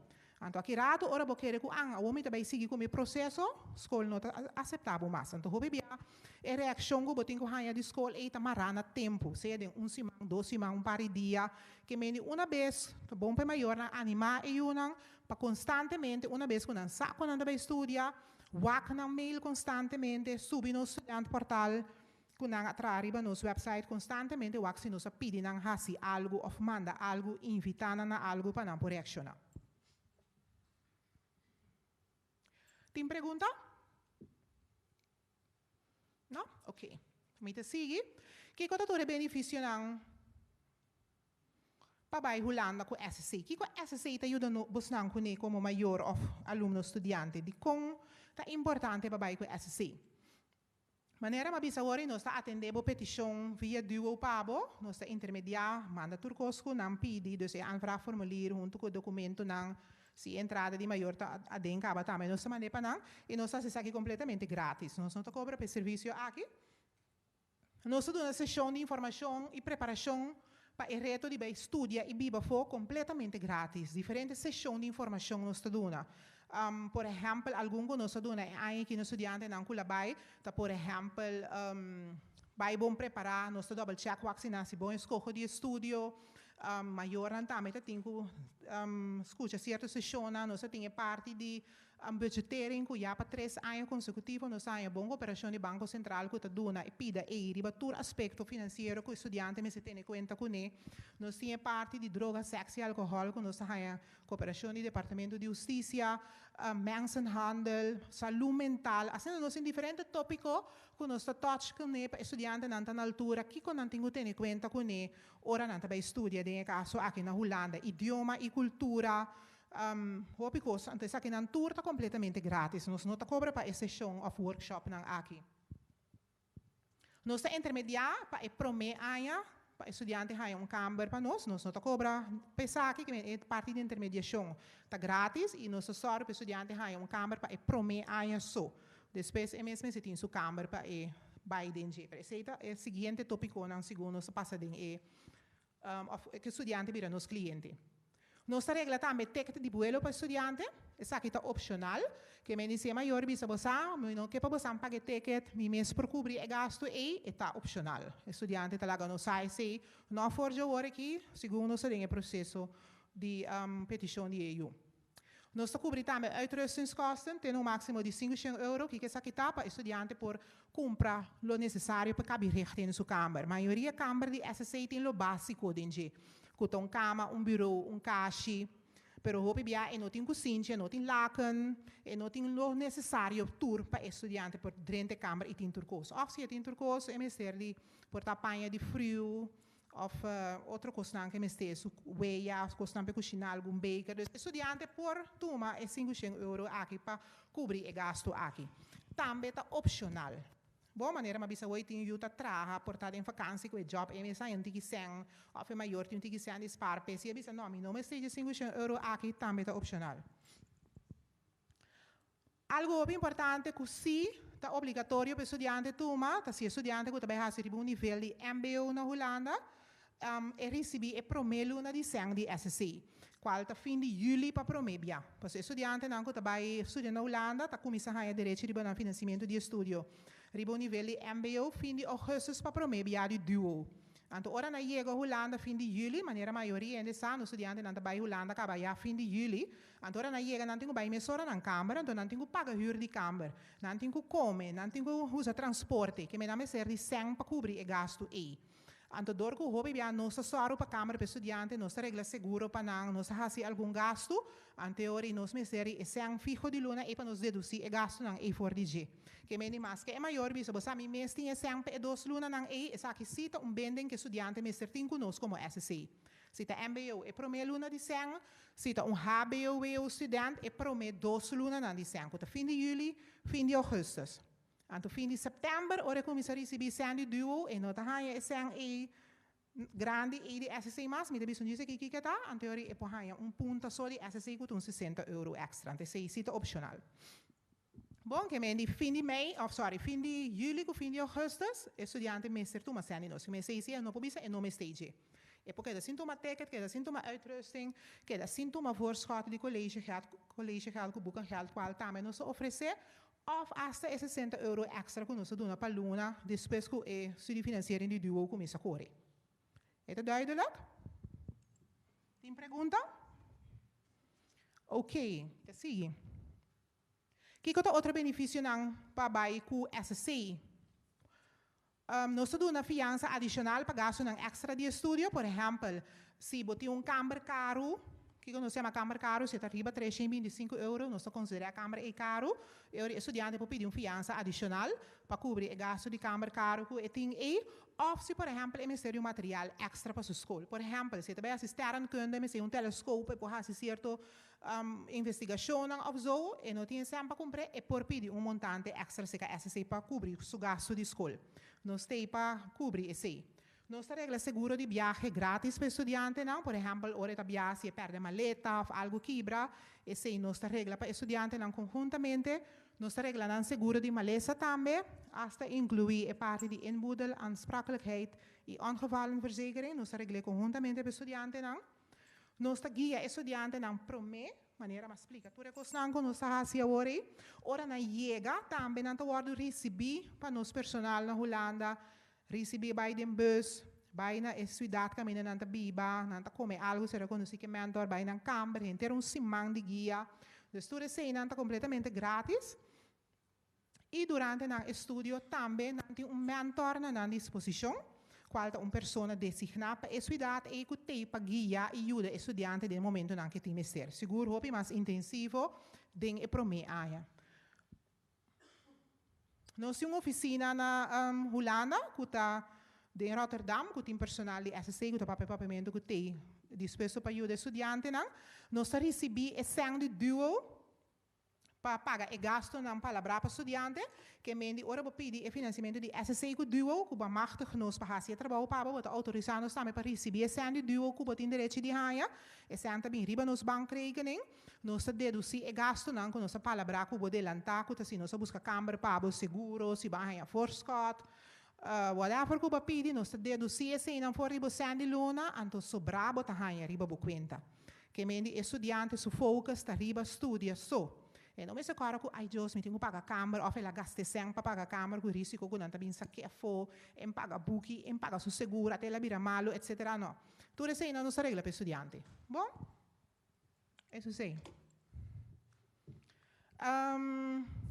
Anto aki ratu ora bo kere ku an awor mi ta bai sigui ku mi proseso, skol no ta aseptá bo mas. Anto hopi bia e reakshon ku bo tin ku haña di skol ei ta mará na tempu, sea den un siman, dos siman, un par di dia. Ke mende una bes ta bon pa e mayornan animá e yunan pa konstantemente una bes ku nan sa ku nan ta bai studia, wak nan mail konstantemente, subi nos studiantportal ku nan a traha riba nos website konstantemente wak si nos a pidi nan hasi algu òf manda algu, invitá nan na algu pa nan por reakshoná. Tin pregunta? No? Oké. Mi ta sigui. Kiko ta tur e benefisionan pa bai Hulanda ku SC? Kiko SC ta yuda no bosnan kuné komo mayor òf alumno studiante? Dikon ta importante pa bai ku SC? Manera m'a bisa awor i nos ta atendé bo petishon via Duo pa bo, nos ta intermediá, manda tur kos ku nan pidi, dus e aanvraagformulier huntu ku e dokumentonan, si e entrada di mayor ta aden kaba tambe nos ta mand'é pa nan, i nos ta hasi esaki kompletamente gratis, nos no ta kobra pa e servisio aki. Nos ta duna seshon di informashon i preparashon pa e reto di bai studia i biba afó kompletamente gratis. Diferente seshon di informashon nos ta duna. Por ehèmpel, algun ku nos ta duna e aña aki nos studiantenan ku la bai ta por ehèmpel bai bon prepará, nos ta dòbel chèk wak si nan hasi bon eskoho di estudio. Mayornan tambe ta tin ku skucha sierto seshonnan. Nos ta tin e parti di Budgetering ku ya pa tres aña konsekutivo nos a haña bon koperashon di Banko Sentral ku ta duna e pida ei riba tur aspekto finansiero ku e studiante mester tene kuenta kuné. Nos tin e parti di droga, sèks i alkohòl ku nos ta haña koperashon di Departamento di Hustisia, mensenhandel, salú mental. Asina nos tin diferente tópiko ku nos ta touch kuné pa e studiantenan ta na altura kiko nan tin ku tene kuenta kuné ora nan ta bai studia den e kaso aki na Hulanda. Idioma i kultura. Hopi kos. Anto esakinan tur ta kompletamente gratis. Nos no ta kobra pa e seshon òf workshopnan aki. Nos ta intermediá pa e promé aña pa e studiante haña un kamber pa nos. Nos no ta kobra pa esaki, e parti di intermediashon ta gratis i nos ta sòru pa e studiante haña un kamber pa e promé aña so. Despues e mes mester tin su kamber pa e bai den dje. Pero esei ta e siguiente topikonan segun nos ta pasa den e òf ku e studiante bira nos kliente. Nos ta regla tambe ticket di buelo pa e studiante. Esaki ta opshonal. Ke men di si e mayor bisa bo sa, mi no ke pa bo san paga e ticket, mi mes por kubri e gastu ei, e ta opshonal. E studiante ta laga nos sa esei no for dje awor aki, segun nos ta den e proseso di petishon di e yu. Nos ta kubri tambe uitrustingskosten te na un máksimo di 500 euro. Kiko esaki ta? Pa e studiante por kumpra lo nesesario pa kabi recht den su kamber. Mayoria kamber di SSC tin lo básiko den dje, ku ta un kama, un buró, un kashi. Pero hopi bia e no tin kusinchi, e no tin laken, e no tin lo nesesario tur pa e studiante por drenta e kamber i tin tur kos. Òf si e tin tur kos, e mester di por ta paña di friu, Of otro kosnan ke mester, su weya, kosnan pa e kushiná, algun beker. Dus e studiante por tuma e 500 euro aki pa kubri e gastu aki. Tambe ta opshonal. Bon, manera mi a bisa hoy tin yu ta traha, por ta den vakansi ku e job e mes haña un tiki sèn òf e mayor tin un tiki sèn di spar p'e. Si e bisa no, mi no mester dje 500 euro aki, tambe ta opshonal. Algu hopi importante ku sí ta obligatorio pa e studiante tuma ta si e studiante ku ta bai hasi riba un nivel di mbo na Hulanda e risibí e promé luna di sèn di SSC, kual ta fin di yüli pa promé bia. Pasobra e studiantenan ku ta bai studia na Hulanda ta kuminsá haña derecho riba nan finansiamentu di estudio riba un nivel di mbo fin di ougùstùs pa promé bia di duo. Anto ora nan yega Hulanda fin di yüli, manera mayoria hende sa, nos studiantenan ta bai Hulanda kaba ya fin di yüli. Anto ora nan yega nan tin ku bai mesora nan kamber, anto nan tin ku paga hür di kamber, nan tin ku kome, nan tin ku usa transporte, ke nan mester di sèn pa kubri e gastu ei. Anto dor ku hopi bia nos ta sòru pa kamber pa e studiante, nos ta regla seguro pa nan, nos ta hasi algun gastu, anto e ora ei nos mester di e sèn fiho di luna ei pa nos dedusí e gastunan ei for di dje. Ke men di maske e mayor bisa, bo sa mi mes tin e sèn pa e dos lunanan ei, esaki sí ta un benden ku e studiante mester tin ku nos komo SC. Si ta mbo e promé luna di sèn, si ta un hbo-wo student e promé dos lunanan di sèn, ku ta fin di yüli, fin di ougùstùs. Anto fin di sèptèmber ora e kuminsá risibí sèn di duo e no ta haña e sèn ei grandi ei di SSC mas, mi ta bisa un djis aki kiko e ta, anto e ora e por haña un punta so di SSC ku ta un 60 euro èkstra. Anto esei si ta opshonal. Bon, ke men di fin di mei, of sorry, fin di juli ku fin di augustus, e studiante mester tuma sèn di nos. Ke men esei si e no por bisa e no mester dje. E por keda sin tuma ticket, keda sin tuma uitrusting, keda sin tuma voorschot di collegegeld, collegegeld ku boekengeld kual tambe nos ta ofresé, of asta e 60 euro èkstra ku nos ta duna pa luna despues ku e studiefinanciering di duo kuminsá kore. E ta duidelijk? Tin pregunta? Ok, ta sigui. Kiko ta otro benefisionan pa bai ku SSC? Nos ta duna fiansa adishonal pa gastunan èkstra di estudio. Por ehèmpel, si bo tin un kamber karu, kiko nos yama kamber karu? Si e ta riba 325 euro, nos ta konsiderá e kamber ei karu. E ora e studiante por pidi un fiansa adishonal pa kubri e gastu di kamber karu ku e tin ei. Òf si por ehèmpel e mester di un material èkstra pa su skol. Por ehèmpel, si e ta bai hasi sterrenkunde, e mester un teleskop, e por hasi sierto Investigashonnan òf zo, e no tin e sèn pa kumpr'é, e por pidi un montante èkstra serka SSC pa kubri su gastu di skol. Nos t'ei pa kubri esei. Nos ta regla seguro di biahe grátis pa e studiantenan, por ehèmpel ora e ta biaha si e pèrdè maleta òf algu kibra, esei nos ta regla pa e studiantenan konhuntamente. Nos ta regla nan seguro di malesa tambe, asta inkluí e parti di inboedel, aansprakelijkheid i ongevallenverzekering, nos ta regl'é konhuntamente pa e studiantenan. Nos ta guia e studiantenan promé, manera m'a splika tur e kosnan ku nos ta hasi awor ei. Ora nan yega, tambe nan ta wòrdu risibí pa nos personal na Hulanda, risibí bai den bus, bai na e siudat kaminda nan ta biba, nan ta kome algu sera konosí ku e mentor, bai nan kamber, henter un siman di guia. Dus tur eseinan ta kompletamente grátis. I durante nan estudio tambe nan tin un mentor na nan disposishon, kual ta un persona designá pa e suidat ei ku t'ei pa guia i yuda e studiante den e momentunan ku e tin mester. Sigur hopi mas intensivo den e promé aña. Nos tin un ofisina na Hulanda ku ta. Den Rotterdam ku tin personal di SSC ku ta papia papiamentu ku t'ei dispuesto pa yuda e studiantenan. Nos ta risibí e sèn di duo pa paga e gastunan palabrá pa studiante. Ke men di ora bo pidi e finansiamentu di SSC ku duo ku bo a machtig nos pa hasi e trabou pa bo, bo ta outorisá nos tambe pa risibí e sèn di duo ku bo tin derechi di haña. E sèn ta bin riba nos bankrekening. Nos ta dedusí e gastunan ku nos a palabrá ku bo delantá ku ta si nos a buska kamber pa bo, seguro, si bo a haña voorschot, Whatever ku bo a pidi, nos ta dedusí eseinan for di bo sèn di luna, anto sobrá bo ta haña riba bo kuenta. Ke men di e studiante su focus ta riba studia so. E no mester kòrda ku, ai Dios, mi tin ku paga kamber òf el a gasta e sèn pa paga kamber ku risiko ku nan ta bin sak'é afó, en paga buki, en paga su seguro, ata el a bira malu, etsetera. No. Tur eseinan nos ta regla pa e studiante. Bon? Eso sí.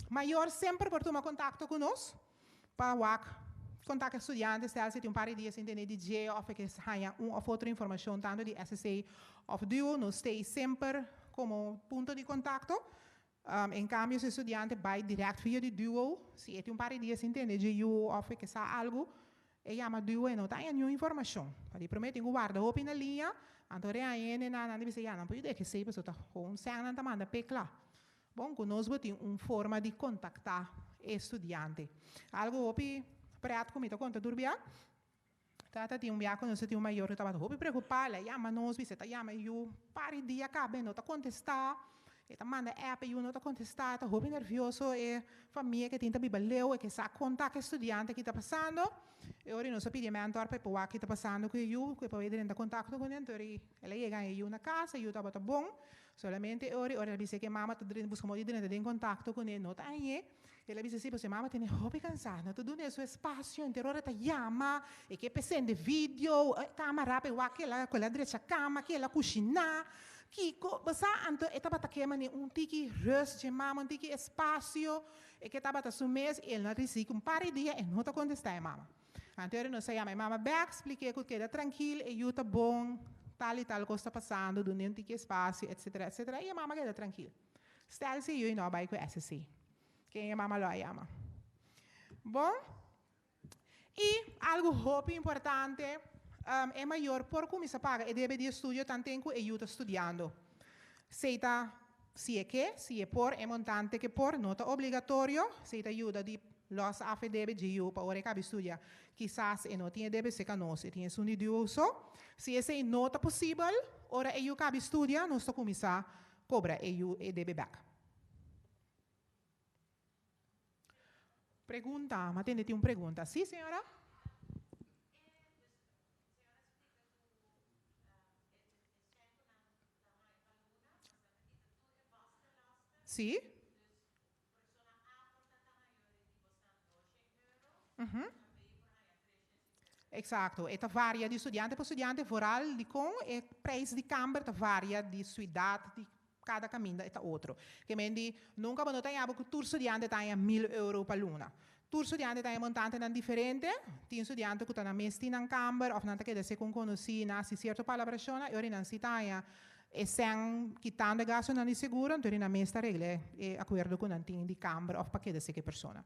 Mayor semper por tuma contacto cu nos pa wak contact estudiante stel si tin un par di dia sin tene di dje of e ke haña un of otro informacion tanto di SSA of duo nos stay semper como punto di contacto. En cambio si estudiante bay direct via di duo si e tin un par di dia sin tene dje yu of e ke sa algo E yama duo e no ta haña niun informashon. Pa di promé tin ku warda hopi na liña, anto re haña hende nan nan ta bisa ya nan por yuda e kesei pasobra ta hon sèn nan ta manda p'e kla. Bon ku nos bo tin un forma di kontaktá e studiante. Algu hopi prèt ku mi ta konta tur bia, tata tin un bia ku nos ta tin un mayor ku tabata hopi preokupá, el a yama nos bisa e ta yama e yu par di dia kaba e no ta kontestá. E ta manda app e yu no ta contesta, e ta hopi nervioso, e famia ke tin ta biba leu, e ke sa conta ke studiante ki ta pasando. E ora nos a pidi e mentor pa e por wak ki ta pasando ku e yu, ku e por drenta contacto kuné. Anto ora el a yega e yu na casa, e yu tabata bon, solamente e ora el a bisa ke mama ta busca modo di drenta den contacto kuné, no ta hañ'é. El a bisa si, pasobra e mama tene hopi cansá, no ta dun'é su espacio, henter ora ta yama, e ke pesende video, e camara pa e wak kela ku el a drecha cama, kela cushiná, kiko, bo sa, anto e tabata ke manera un tiki rust dje mama, un tiki espacio, e ke tabata su mes, i el no a ricibi un par di dia e no ta contestá e mama. Anto ora nos a yama e mama bek, splik'é ku keda trankil, e yu ta bon, tal i tal kos ta pasando, dun'é un tiki espacio, etcetera, etcetera, i e mama keda trankil. Stel si yu no a bai ku SSC. Ken e mama lo a yama? Bon. I algu hopi importante, e mayor por kuminsá paga e debe di estudio tanten ku e yu ta studiando. Esei ta si e ke, si e por, e montante ke por, no ta obligatorio. Esei ta yuda di lòs af e debe dje yu pa ora e kabi studia. Kisas e no tin e debe seka nos, e tin esun di duo so. Si esei no ta posibel, ora e yu kabi studia, nos ta kuminsá Cobra e yu e debe bek. Pregunta, m'a tende tin un pregunta. Si, señora? Si. Exacto, e ta varia di studiante pa studiante, vooral dikon e prijs di kamber ta varia di suidat di kada kaminda e ta otro. Ke men di nunka bo no ta haña bo ku tur studiante ta haña mil euro pa luna. Tur studiante ta haña montantenan diferente, tin studiante ku ta nan mes tin nan kamber òf nan ta keda segun konosí, nan hasi sierto palabrashonnan e ora nan si ta haña e sèn kitando e gastunan di seguro, anto nan mes ta regla e akuerdo ku nan tin di kamber òf pa keda seka e persona.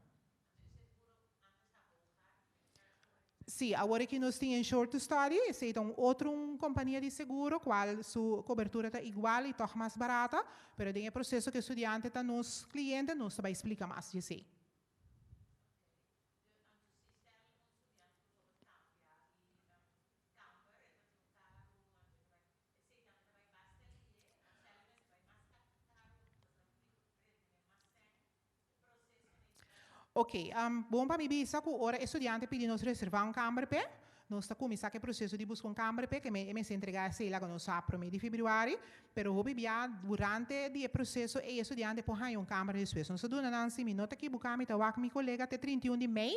Sí, awor aki nos tin Insure to Study, esei ta un otro un kompania di seguro kual su kobertura ta igual i tòg mas barata, pero den e proseso ku e studiante ta nos kliente nos ta bai splika mas di esei. Ok, bon pa mi bisa ku ora e studiante pidi nos reservá un kamber p'e, nos ta kuminsá ku e proseso di buska un kamber p'e, ke e mester entregá esei laga nos sa promé di febrüari, pero hopi bia durante di e proseso ei e studiante por haña un kamber despues. Nos ta duna nan si mi no ta kibuká mi ta wak mi kolega te 31 di mei,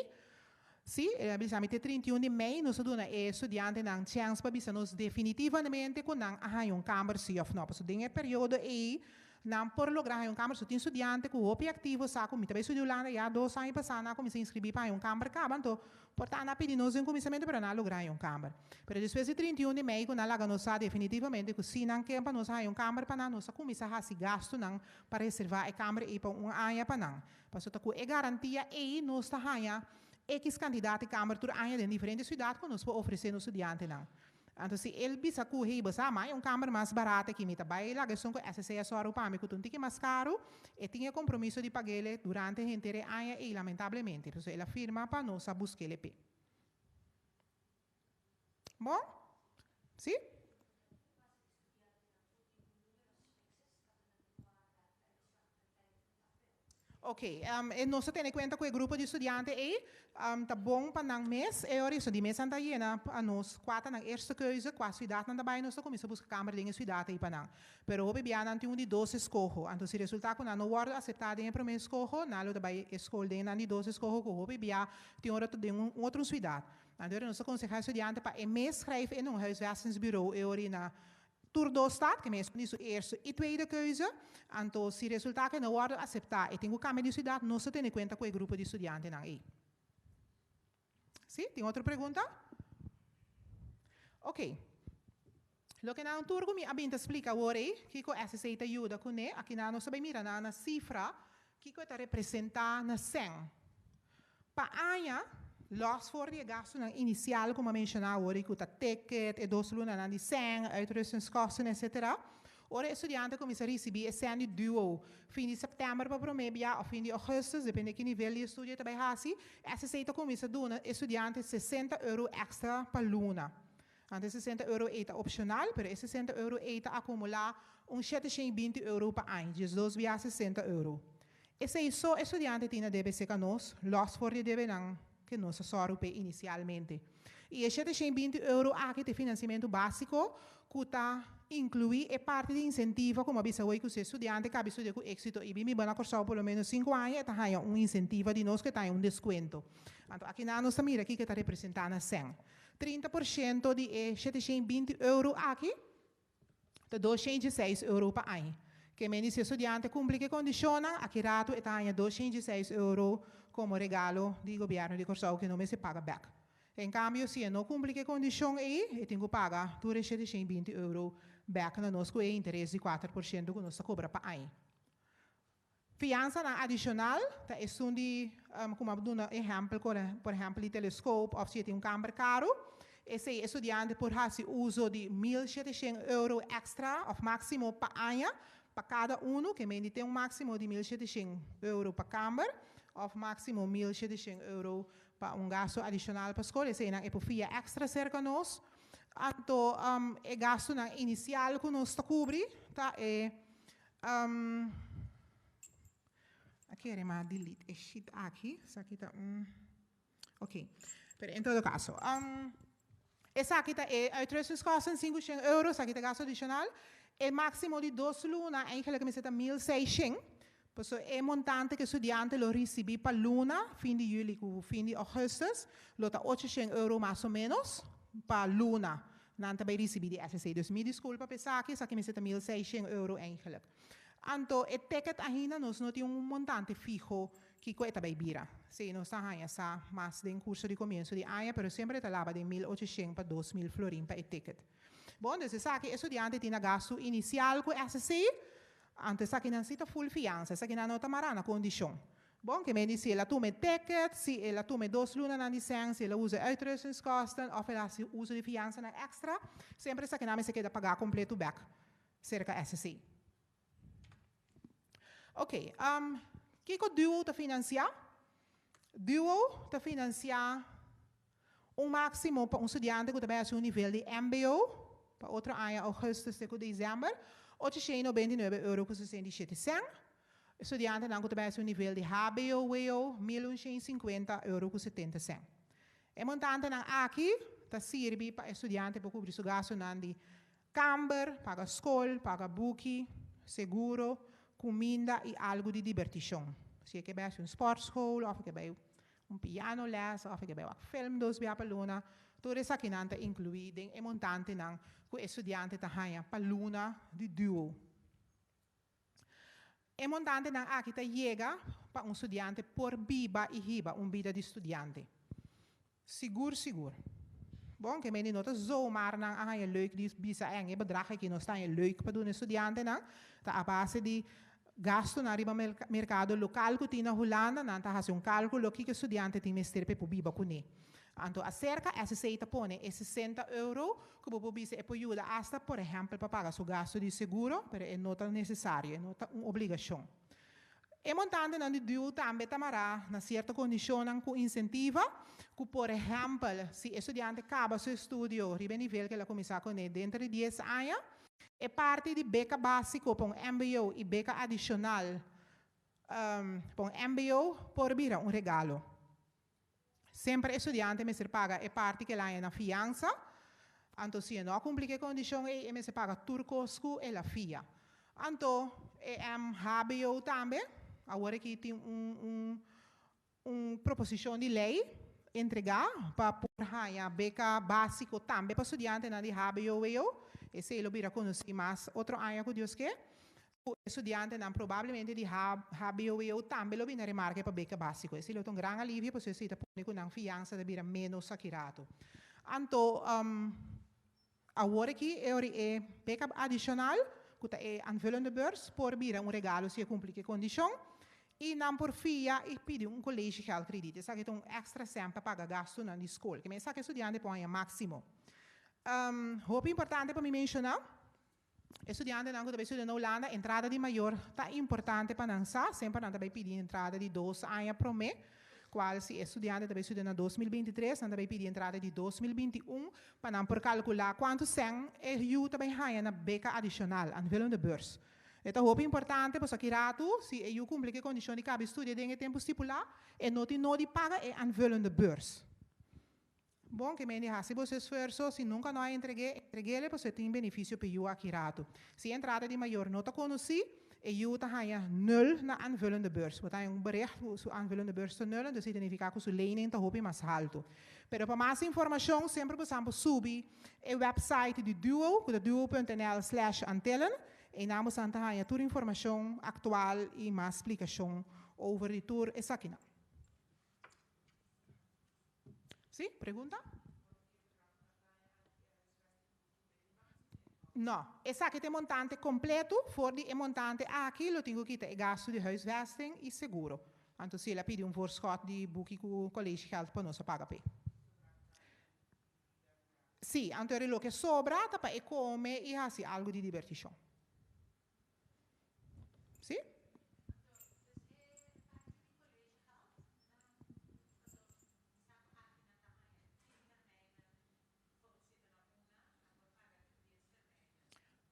si, el a bisa mi te 31 di mei nos ta duna e studiantenan chèns pa bisa nos definitivamente ku nan a haña un kamber si òf no, pasobra den e periodo ei Nan por logra haña un kamber. So tin studiante ku hopi aktivo sa ku mi ta bai studia Hulanda ya dos aña pasá nan a kuminsá inskribí pa haña un kamber kaba. Anto por ta nan a pidi nos den kuminsamentu pero nan a logra haña un kamber. Pero despues di 31 di mei ku nan laga nos sa definitivamente ku si nan ke pa nos haña un kamber pa nan, nos a kuminsá hasi gastunan pa reservá e kamber ei pa un aña pa nan. Pasobra ta ku e garantia ei nos ta haña. X kantidat di kamber tur aña den diferente siudat ku nos por ofresé nos studiantenan. Anto si el bisa ku, Hey, bo sa, mai un kamber mas barat aki, mi ta bai laga esun ku SSC a sòru pa mi ku ta un tiki mas karu, e tin e kompromiso di pag'el durante henter e aña ei, lamentablemente. Pasobra el a firma pa nos a busk'el e p'e. Bon? Sí? Ok, e nos ta tene kuenta ku e grupo di studiante ei ta bon pa nan mes e ora di mes nan ta yena pa nos kua ta nan eerste keuze, kua siudat nan ta bai, nos ta kuminsá buska kamber den e siudat ei pa nan. Pero hopi bia nan tin un di dos eskoho, anto si resultá ku nan no wòrdu aseptá den e promé eskoho, nan lo ta bai e skol den nan di dos eskoho ku hopi bia tin ora ta den un otro siudat. Anto nos ta konsehá e studiante pa e mes skrijf in un huisvestingsbureau e ora na Tur dos stad, ke mes di su eerste i tweede keuze, anto si resultá ke no wòrdu aseptá e tin ku kambia di siudat, nos ta tene kuenta ku e grupo di studiantenan ei. Sí? Tin otro pregunta? Oké. Loke nan tur ku mi a bin ta splika awor ei, kiko SSA ta yuda kuné, akinan nos ta bai mira nan na sifra kiko e ta representá na sèn. Pa aña, lòs for di e gastunan inisial ku mi a menshoná awor i ku ta ticket, e dos lunanan di sèn, uitrustingskosten, etcetera, ora e studiante kuminsá risibí e sèn di duo fin di sèptèmber pa promé bia òf fin di ògùstùs, depende ki nivel di estudio e ta bai hasi, SSA ta kuminsá duna e studiante 60 euro èkstra pa luna. Anto e 60 euro ei ta opshonal, pero e 60 euro ei ta akumulá un 720 euro pa aña, 12 bia 60 euro. Esei so e studiante tin na debe serka nos, lòs for di e debenan ke nos a sòru p'e inisialmente. I e 720 euro aki ta e finansiamentu básiko ku ta inkluí e parti di insentiva ku mi a bisa hoy ku si e studiante kabi studia ku éksito i bin biba na Kòrsou por lo ménos sinku aña e ta haña un insentiva di nos ku e ta haña un deskuento. Anto akinan nos ta mira kiko e ta representá na sèn. 30% di e 720 euro aki ta 206 euro pa aña. Ke men di si e studiante kumpli ku e kondishonnan, aki ratu e ta haña 206 euro komo regalo di gobièrnu di Kòrsou ku e no mester paga bèk. En kambio, si e no kumpli ku e kondishon ei, e tin ku paga tur e 720 euro bèk na nos ku e interes di 4% ku nos ta kobra pa aña. Fiansanan adishonal ta esun di, ku mi a duna ehèmpel, por ehèmpel di teleskop òf si e tin un kamber karu, esei e studiante por hasi uso di 1700 euro èkstra òf máksimo pa aña pa kada unu, ke mende tin un máksimo di 1700 euro pa kamber òf máksimo 1700 euro pa un gastu adishonal pa skol, eseinan e por fia èkstra serka nos. Anto e gastunan inisial ku nos ta kubri ta e A kere ma delete e sheet aki. Esaki ta un. Ok. Pero en todo caso. Esaki ta e uitrustingskosten, 500 euro. Esaki ta gasto adicional. E máximo di 2 luna eigenlijk mester ta 1600. Pasobra e montante ku e studiante lo risibí pa luna, fin di juli ku fin di augustus, lo ta 800 euro mas o menos pa luna. Nan ta bai risibí di SSA. Dus mi diskulpa pa esaki, esaki mester ta 1600 euro eigenlijk. Anto e ticket ainda nos no tin un montante fiho kiko e ta bai bira. Sí, nos ta haña sa mas den kurso di komienso di aña, pero semper e ta laba den 1800 pa 2000 florin pa e ticket. Bon, dus esaki e studiante tin na gastu inisial ku SSA, anto esakinan si ta full fiansa, esakinan no ta mará na kondishon. Bon, ke men di si el a tuma e ticket, si el a tuma e dos lunanan di sèn, si el a usa e uitrustingskosten òf el a hasi uso di fiansanan èkstra, semper esakinan mester keda pagá kompleto bèk serka SSC. Ok, kiko Duo ta finansiá? Duo ta finansiá un máksimo pa un studiante ku ta bai hasi un nivel di mbo pa otro aña ougùstùs te ku desèmber, 899 euro ku 67 sèn. Studiantenan ku ta bai hasi un nivel di hbo, wo, 1150 euro ku 70 sèn. E montantenan aki ta sirbi pa e studiante por kubri su gastunan di kamber, paga skol, paga buki, seguro, kuminda i algu di dibertishon. Si e ke bai hasi un sportschool òf e ke bai un piano les òf e ke bai wak film dos bia pa luna, tur esakinan ta inkluí den e montantenan ku e studiante ta haña pa luna di duo. E montantenan aki ta yega pa un studiante por biba i hiba un bida di studiante. Sigur sigur. Bon, ke mende no ta zomaar nan a haña leuk di bisa en e bedrag aki nos ta haña leuk pa duna e studiantenan, ta a base di Gastunan riba merkado lokal ku tin na Hulanda, nan ta hasi un kálkulo kiko e studiante tin mester pa e por biba kuné. Anto aserka SC ta pone e 60 euro ku bo por bisa e por yuda asta por ehèmpel pa paga su gastu di seguro, pero e no ta nesesario, e no ta un obligashon. E montantenan di duo tambe ta mará na sierto kondishonnan ku insentiva, ku por ehèmpel si e studiante kaba su estudio riba e nivel ku el a kuminsá kuné denter di dies aña, E parti di beka básiko pa un mbo i beka adishonal pa un mbo por bira un regalo. Semper e studiante mester paga e parti ku el haña na fiansa, anto si e no a kumpli ku e kondishon ei e mester paga tur kos ku el a fia. Anto e mhbo tambe awor aki tin un Un proposishon di lei entregá pa por haña beka básiko tambe pa studiantenan di hbo-wo. Esei lo bira konosí mas otro aña ku Dios ke. Ku e studiantenan probablemente di hbo-wo tambe lo bini remarke pa beka básiko. Esei lo ta un gran alivio pasobra esei ta pone ku nan fiansa ta bira ménos aki rato. Anto awor aki e ora e beka adishonal, ku ta e aanvullende beurs, por bira un regalo si e kumpli ku e kondishon i nan por fia i pidi un collegegeldkrediet. Esaki ta un èkstra sèn pa paga gastunan di skol. Kimen esaki e studiante por haña máksimo. Hopi importante pa mi menshoná, e studiantenan ku ta bai studia na Hulanda, entrada di mayor ta importante pa nan sa. Semper nan ta bai pidi entrada di dos aña promé. Cual si e studiante ta bay studia na 2023, nan ta bay pidi entrada di 2021 pa nan por calcula cuanto cen e yu ta bay haya na beca adicional, aanvullende beurs. E ta hopi importante pasobra ki ratu si e yu cumpli cu e condicion di cabi studia den e tempo stipula, e no tin nodi paga e aanvullende beurs. Bon, ke men di hasi boso esfuerso, si nunca no a entreg'é, entreg'é pasobra e tin beneficio p'e yu aki ratu. Si e entrada di mayor no ta conocí, e yu ta haña nul na aanvullende beurs. Bo ta haña un bericht cu su aanvullende beurs ta nul, entonces esei ta nifica cu su lening ta hopi mas haltu. Pero pa mas informacion, semper bo sa por subi e website di Duo, cu ta duo.nl slash antillen. Einan bo sa ta haña tur informacion actual y mas splicacion over di tur esakinan. Sí, pregunta? No, esaki ta e montante completo, for di e montante aki lo tin cu kita e gasto di huisvesting y seguro. Anto si el a pidi un voorschot di buki cu collegegeld pa nos a paga p'e. Sí, anto eri loke sobra ta pa e come y haci algo di diberticion. Sí?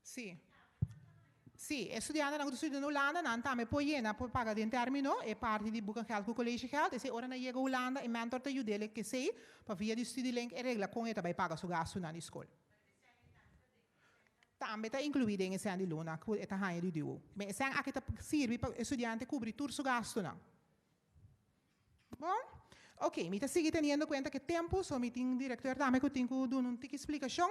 Sí. Sí, e studiantenan ku ta studia na Hulanda, nan tambe por yena, por paga den término e parti di boekengeld ku collegegeld. Esei ora nan yega Hulanda, e mentor ta yud'é kesei pa via di Studielink e regla kon e ta bai paga su gastunan di skol. Tambe ta inkluí den e sèn di luna ku e ta haña di duo. E sèn aki ta sirbi pa e studiante kubri tur su gastunan. Bon? Ok, mi ta sigui teniendo kuenta ku e tempu, so mi tin direktor tambe ku tin ku duna un tiki splikashon.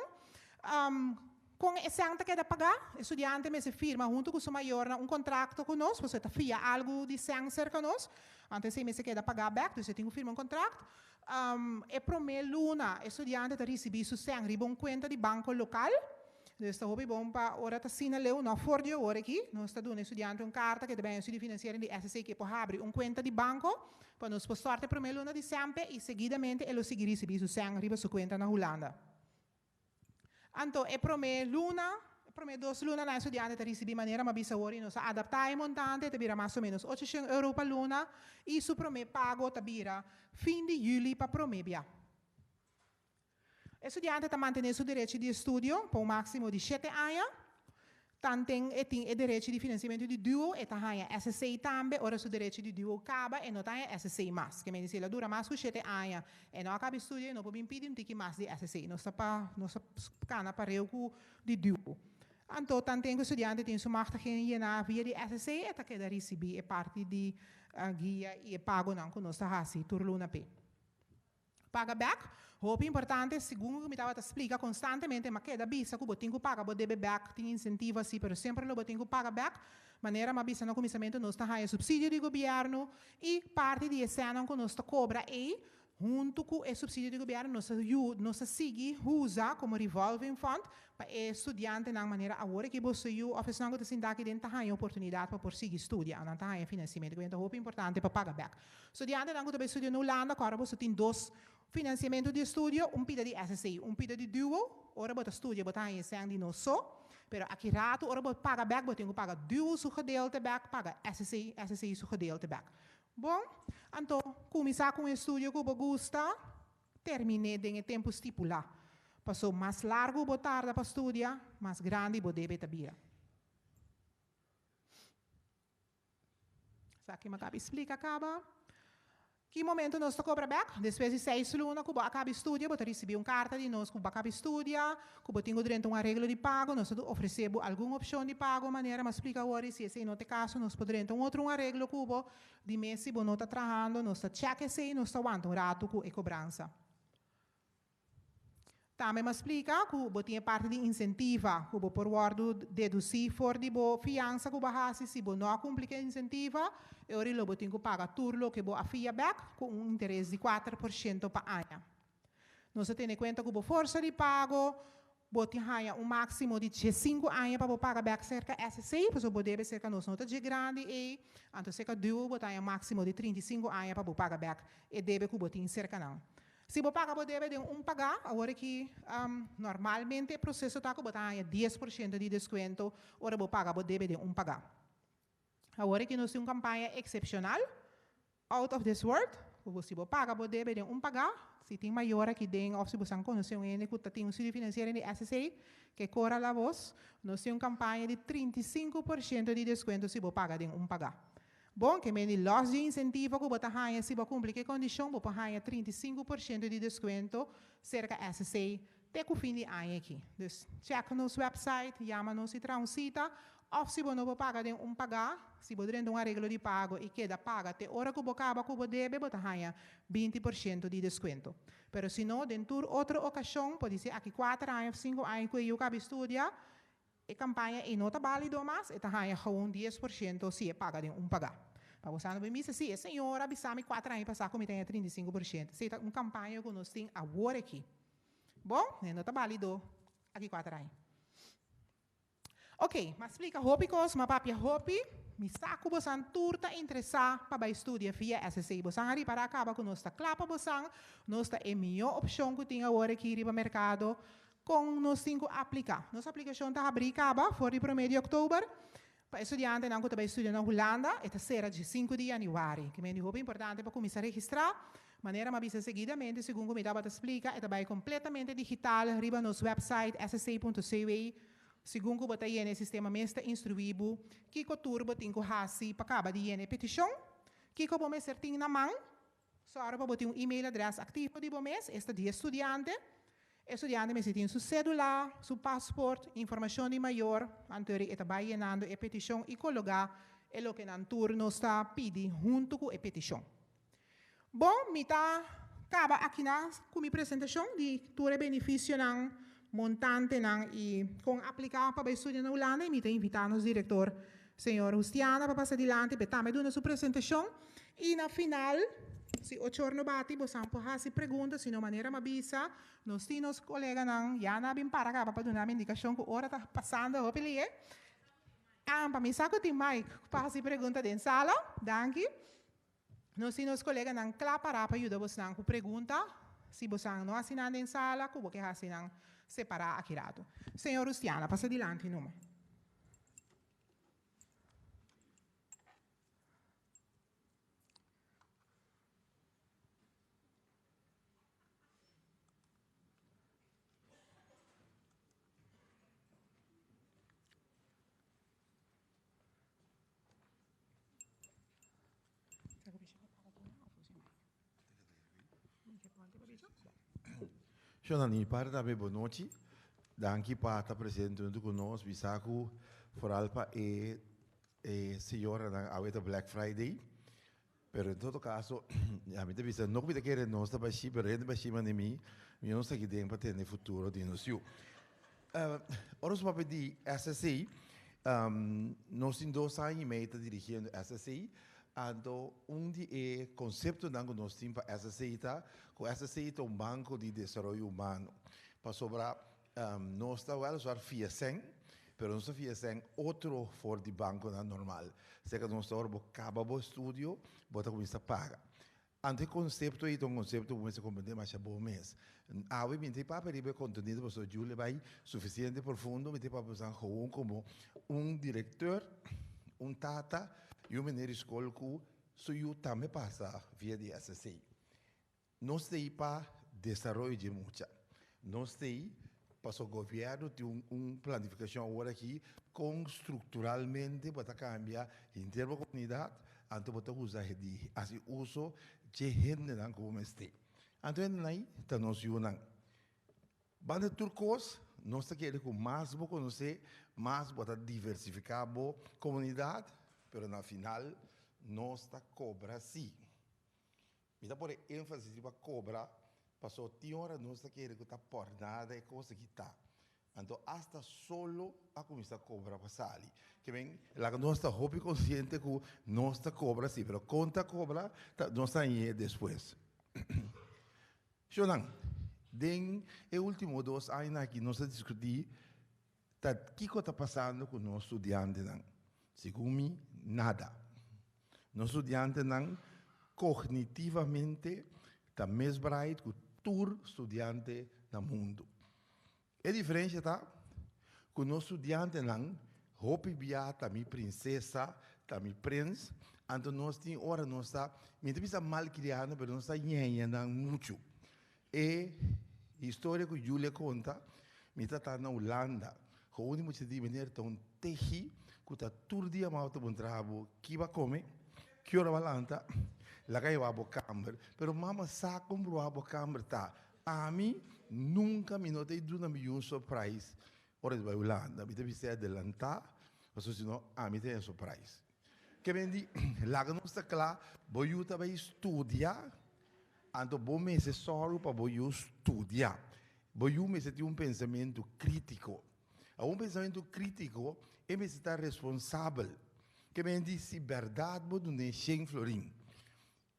Kon e sèn ta keda pagá? E studiante mester firma huntu ku su mayornan un kontrakto ku nos, pasobra e ta fia algu di sèn serka nos. Anto esei mester keda pagá bèk, dus e tin ku firma un kontrakt. E promé luna e studiante ta risibí su sèn riba un kuenta di banko lokal. Dus ta hopi bon pa ora ta asina leu, no for di awor aki, nos ta duna e studiante un karta ku e ta bai Instituto di Finansiering di SSC ku e por habri un kuenta di banko pa nos por stòrt e promé luna di sèn p'e i seguidamente e lo sigui risibí su sèn riba su kuenta na Hulanda. Anto e promé luna, e promé dos lunanan e studiante ta risibí manera mi a bisa awor i nos a adaptá e montante, e ta bira mas o ménos 800 euro pa luna i su promé pago ta bira fin di yüli pa promé bia. E studiante ta mantené su derechi di estudio pa un máksimo di shete aña. Tanten e tin e derechi di finansiamentu di duo, e ta haña SSC tambe. Ora su derechi di duo kaba, e no ta haña SSC mas. Ke men di si el a dura mas ku shete aña, e no a kaba e studio, e no por bin pidi un tiki mas di SSC. Nos ta pa nos ta kana pareu ku di duo. Anto tanten ku e studiante tin su machtiging yená via di SSC, e ta keda risibí e parti di guia i e pagonan ku nos ta hasi tur luna p'e. Paga bek, hopi importante, segun ku mi tabata splika konstantemente, m'a keda bisa ku bo tin ku paga bo debe bek, tin insentivo asi, pero semper lo bo tin ku paga bek. Manera m'a bisa na kuminsamentu, nos ta haña supsidio di gobièrnu i parti di e sènnan ku nos ta kobra ei, Huntu ku e supsidio di gobièrnu nos ta yu nos ta sigui usa komo revolving fund pa e studiantenan manera awor aki boso yu òf esnan ku ta sinta aki den ta haña oportunidat pa por sigui studia. Nan ta haña finansiamentu ku ta hopi importante pa paga bèk. Studiantenan ku ta bai studia na Hulanda kòrda boso tin dos finansiamentu di estudio, un pida di SSA, un pida di duo. Ora bo ta studia bo ta haña e sèn di nos so, pero aki ratu ora bo paga bèk bo tin ku paga duo su gedeelte bèk, paga SSA, SSA su gedeelte bèk. Bon, anto kuminsá ku un estudio ku bo gusta, termin'é den e tempu stipulá. Paso mas largu bo tarda pa studia, mas grandi bo debe ta bira. Esaki mi a kabi splika kaba. Ki momento nos ta kobra bèk? Despues di seis luna ku bo a kabi studia, bo ta risibí un karta di nos ku bo a kabi studia, ku bo tin ku drenta un areglo di pago. Nos ta ofresé bo algun opshon di pago manera mi a splika awor i si esei no ta e kaso nos por drenta un otro un areglo ku bo di mes si bo no ta trahando nos ta chèk esei nos ta wanta un ratu ku e kobransa. Tambe mi a splika ku bo tin e parti di insentiva ku bo por wòrdu dedusí for di bo fiansa ku bo a hasi. Si bo no a kumpli ku e insentiva, e ora lo bo tin ku paga tur loke bo a fia bèk ku un interes di 4% pa aña. Nos a tene kuenta ku bo forsa di pago, bo tin haña un máksimo di 15 aña pa bo paga bèk serka SSC, pasobra bo debe serka nos no ta dje grandi ei, anto serka duo bo ta haña máksimo di 35 aña pa bo paga bèk e debe ku bo tin serka nan. Si bo paga bo debe den un pagá, awor aki normalmente e proseso ta ku bo ta haña 10% di deskuento ora bo paga bo debe den un pagá. Awor aki nos tin un kampaña eksepshonal, out of this world, ku bo si bo paga bo debe den un pagá, si tin mayor aki den òf si bo san konosé un hende ku ta tin un studio finansiero di SSA, ke kora la bos, nos tin un kampaña di 35% di deskuento si bo paga den un pagá. Bon, ke meni lòs di insentivo ku bo ta haña si bo kumpli ku e kondishon, bo por haña 35% di deskuento serka SSA te ku fin di aña aki. Dus, chèk nos wèpsait, yama nos i traha un sita, òf si bo no por paga den un pagá, si bo drenta un areglo di pago i keda paga te ora ku bo kaba ku bo debe, bo ta haña 20% di deskuento. Pero si no, den tur otro okashon, podisé aki kuater aña òf sinku aña ku e yu kabi studia, E kampaña ei no ta bálido mas, e ta haña gewoon 10% si e paga den un pagá. Pa bo sa no bin bisa, sí, e señor a bisa mi kuater aña pasá ku mi ta haña 35%. Esei ta un kampaña ku nos tin awor aki. Bon, e no ta bálido aki kuater aña. Oké, m'a splika hopi kos, m'a papia hopi. Mi sa ku bosan tur ta interesá pa bai studia via SSA. Bosan a ripará kaba ku nos ta kla pa bosan, nos ta e mihó opshon ku tin awor aki riba merkado. Kon nos tin ku apliká? Nos aplikashon ta habrí kaba for di promé di òktober. Pa e studiantenan ku ta bai studia na Hulanda, e ta sera dje sinku di yanüari. Ki mende hopi importante pa kuminsá registrá. Manera m'a bisa seguidamente, segun ku mi tabata splika, e ta bai kompletamente digital riba nos wèpsait ssc.cw. Segun ku bo ta yena e sistema mes ta instruí bo kiko tur bo tin ku hasi pa kaba di yena e petishon, kiko bo mester tin na man. Sòru pa bo tin un email adrès aktivo di bo mes, esta di e studiante. E studiante mester tin su sédula, su pasport, informashon di mayor, anto e ta bai yenando e petishon i kologá e loke nan tur nos ta pidi huntu ku e petishon. Bon, mi ta kaba akinan ku mi presentashon di tur e benefisionan, montantenan i kon apliká pa bai studia na Hulanda i mi ta invitá nos direktor señor Hustiana pa pasa dilanti pa e tambe duna su presentashon. I na final, si ochor no bati, bosan por hasi pregunta, si no manera m'a bisa, nos tin nos koleganan ya na bin para kaba pa duna mi indikashon ku ora ta pasando hopi lihe. Ah, pa mi sa ku tin mic pa hasi pregunta den sala. Danki. Nos tin nos koleganan kla pará pa yuda bosnan ku pregunta, si bosan no hasi nan den sala, ku bo ke hasi nan separá aki ratu. Señor Rustiana, pasa dilanti numa. Shona ni par tambe bon nochi. Danki pa ta presente huntu ku nos. Mi sa ku foral pa e e señoranan awe ta Black Friday. Pero en todo caso, ami ta bisa no ku mi ta kere nos ta bashí, pero hende bashí manda mi, mi no sa ki den pa tende futuro di nos yu. Ora nos papia di SSC, nos tin dos aña i mei ta dirigiendo SSC. Anto un di e konseptonan ku nos tin pa SSC ta ku SSC ta un banko di desaroyo humano. Pasobra nos ta wèliswar fia sèn, pero nos ta fia sèn otro for di bankonan normal. Seka nos ta ora bo kaba bo estudio, bo ta kuminsá paga. Anto e konsepto ei ta un konsepto ku bo mester komprendé masha bon mes. Awe mi ta papia riba e kontenido pasobra Julie bai sufisiente profundo, mi ta papia pasobra gewoon komo un direkteur, un tata i un meneer di skol ku su yu tambe pasa via di SSC. Nos ta ei pa desaroyo dje mucha. Nos ta ei pasobra gobièrnu tin un planifikashon awor aki kon strukturalmente bo ta kambia henter bo komunidat, anto bo ta usa di hasi uso dje hendenan ku bo mester. Anto hendenan ei ta nos yunan. Banda tur kos, nos ta kere ku mas bo konosé, mas bo ta diversifiká bo komunidat, pero na final nos ta kobra sí. Mi ta pone énfasis riba kobra, pasobra tin ora nos ta kere ku ta por nada e kos aki ta. Anto asta solo a kuminsá kobra pa sali. Ke men, laga nos ta hopi konsiente ku nos ta kobra si, pero kon ta kobra ta nos ta hañ'é despues. Shownan, den e último dos añanan aki nos a diskutí ta kiko ta pasando ku nos studiantenan. Segun mi, nada. Nos studiantenan kognitivamente ta mes bright ku tur studiante na mundu. E diferensha ta ku nos studiantenan hopi bia ta mi prinsesa, ta mi prins, anto nos tin ora nos ta, mi ta bisa malkriando, pero nos ta ñeña nan muchu. E historia ku Julia konta, mi ta ta na Hulanda. Gewoon di mucha di meneer ta un tehi ku ta tur dia mama ta puntra bo ki bo a kome, ki ora bo a lanta, laga hiba bo kamber. Pero mama sa kon bruha bo kamber ta. Ami nunka mi no ta duna mi yu un surprise ora di bai Hulanda. Mi ta bisa e adelanta pasobra si no ami ta haña surprise. Ke men di laga nos ta kla, bo yu ta bai studia. Anto bo mester sòru pa bo yu studia. Bo yu mester tin un pensamentu krítiko. A un pensamentu krítiko, e mester ta responsabel. Ke men di si bèrdat bo dun'é shen florin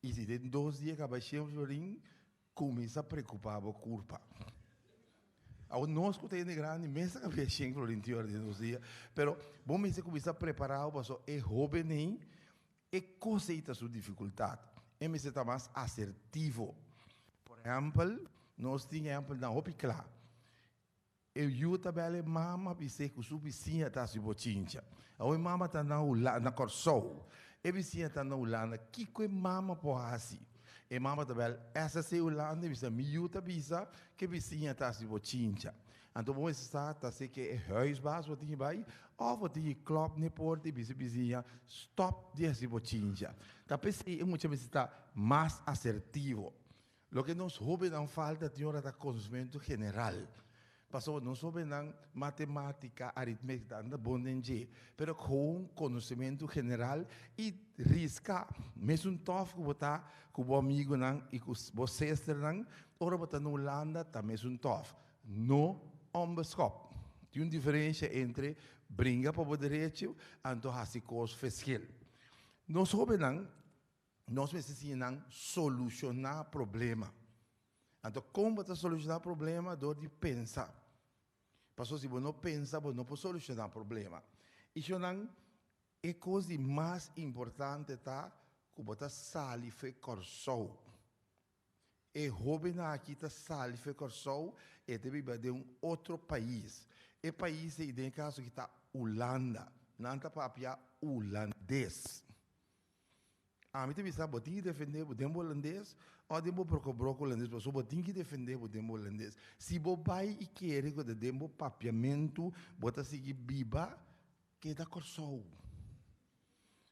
i si den dos dia kaba shen florin, kuminsá preokupá bo kurpa. Awor nos ku ta hende grandi mes ta kaba shen florin tin ora den dos dia, pero bo mester kuminsá prepará bo pasobra e hóben ei E kos ei ta su difikultat. E mester ta mas asertivo. Por ehèmpel, nos tin ehèmpelnan hopi kla. E yu ta bèl e mama bis'é ku su bisiña ta hasi bochincha. Awor e mama ta na Hulanda, na Kòrsou. E bisiña ta na Hulanda. Kiko e mama por hasi? E mama ta bèl SSC Hulanda i bisa, mi yu ta bisa ku e bisiña ta hasi bochincha. Anto bo mester sa ta si ke e huisbaas bo tin bai of bo tin ki klop n'e porta i bisa bisiña stop di hasi bochincha. Ta p'esei e mucha mester ta mas asertivo. Loke nos hobennan falta tin ora ta konosmentu general. Pasobra nos hobennan matematika, aritmetika ta anda bon den dje, pero gewoon konosementu general i riska mesun tòf ku bo ta ku bo amigunan i ku bo sesternan ora bo ta na Hulanda ta mesun tòf. No onbeskop. Tin un diferensha entre bringa pa bo derecho anto hasi kos feshil. Nos hobennan, nos mester siña nan solushoná problema. Anto kon bo ta solushoná problema? Dor di pensa. Pasobra si bo no pensa, bo no por solushoná problema. I shonnan, e kos di mas importante ta ku bo ta sali fe Kòrsou. E hóbennan aki ta sali for Kòrsou, e ta biba den un otro pais. E pais ei den e kaso aki ta Hulanda. Nan ta papia hulandes. Ami ta bisa bo tin ki defendé bo den bo hulandes òf den bo broko-broko hulandes pasobra bo tin ki defendé bo den bo hulandes. Si bo bai i kere ku ta den bo papiamentu bo ta sigui biba, keda Kòrsou.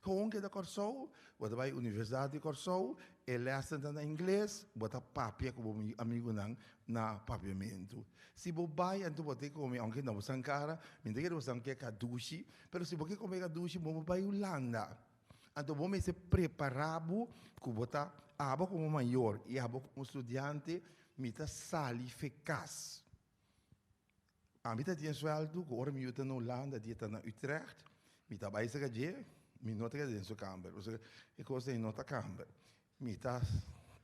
Gewoon keda Kòrsou, bo ta bai Universidat di Kòrsou, e lèsnan ta na ingles, bo ta papia ku bo amigunan na papiamentu. Si bo bai anto bo ta kome, aunke no bo san kara, mi ta kere bo san ke kadushi, pero si bo ke kome kadushi bo bai Hulanda. Anto bo mester prepará bo ku bo ta, abo komo mayor i abo komo studiante, mi ta sali fe kas. Ami ta tin e suèldu ku ora mi yu ta na Hulanda, dia ta na Utrecht, mi ta bai saka dje, Mi no ta keda den su kamber, pasobra e kos ei no ta kamber. Mi ta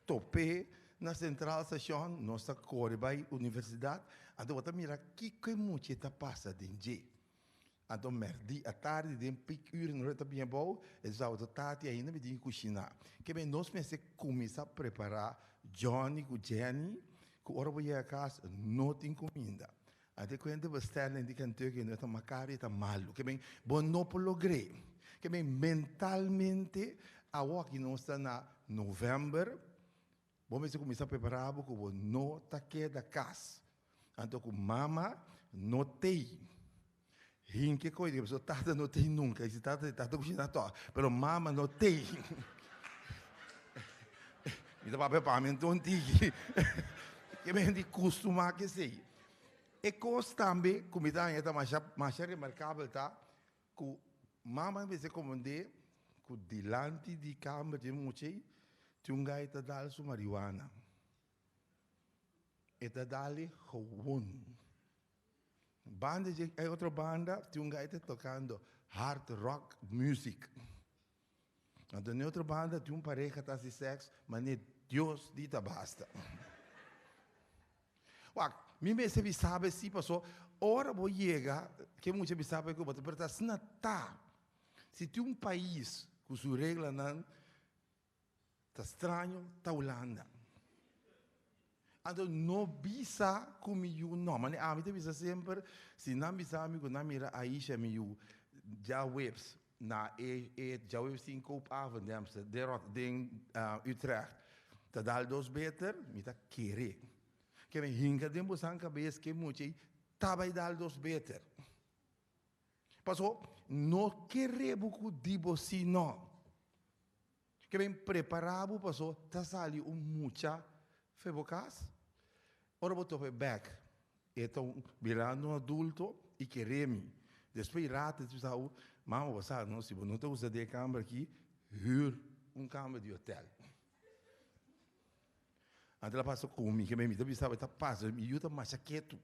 top'é na Centraal Station, nos ta kore bai universidat, anto bo ta mira kiko e mucha ta pasa den dje. Anto mèrdi atardi den piek uur nos ta bini abou, e sa bo tati ainda mi tin kushiná. Ke men nos mester kuminsá prepará Johnny ku Jenny ku ora bo yega kas no tin kuminda. Ate kuenta bestelling di Kentucky no ta makari ta malu. Ke men bo no por logr'é. Ke men mentalmente awoki nos ta na novèmber, bo mester kuminsá prepará bo ku bo no ta keda kas. Anto ku mama no t'ei. Hinke koe di pasobra tata no t'ei nunka. I si tata t'ei, tata kushiná tòg. Pero mama no t'ei. Mi ta papia pa mi anto tiki. Ke men di kustumá ku esei. E kos tambe ku mi ta haña ta masha masha remarkabel ta ku mama mester komprendé ku dilanti di kamber di e mucha ei tin un gai ta dal su marihuana. E ta dal-e gewon. Banda dje e otro banda tin un gai ta tokando hard rock music. Anto den otro banda tin un pareha ta hasi seks manera Dios di ta basta. Wak, mi mester bisa bo si paso ora bo yega ke mucha bisa bo ku bo ta pero asina ta. Si tin un pais ku su reglanan Ta straño ta Hulanda. Anto no bisa ku mi yu no. Mane ami ta bisa semper, si nan bisa mi ku nan mira Aisha mi yu djaweps na e e djaweps tin koopavond den Amsterdam den Rot den Utrecht ta dal dos beter, mi ta kere. Ke mi hinka den bosan kabes ke mucha ei ta bai dal dos beter. Paso no kere bo ku di bo si no. Ke ben prepara bo paso ta sali un mucha fe bo kas. Ora bo topa e bek e ta un birando un adulto i kere mi. Despues di rato e ta bisa bo, mama bo sa no si bo no ta gusta di e kamber aki huur un kamber di hotel. Anto el a pasa ku mi, ke men mi ta bisa bo e ta pasa, mi yu ta masha ketu.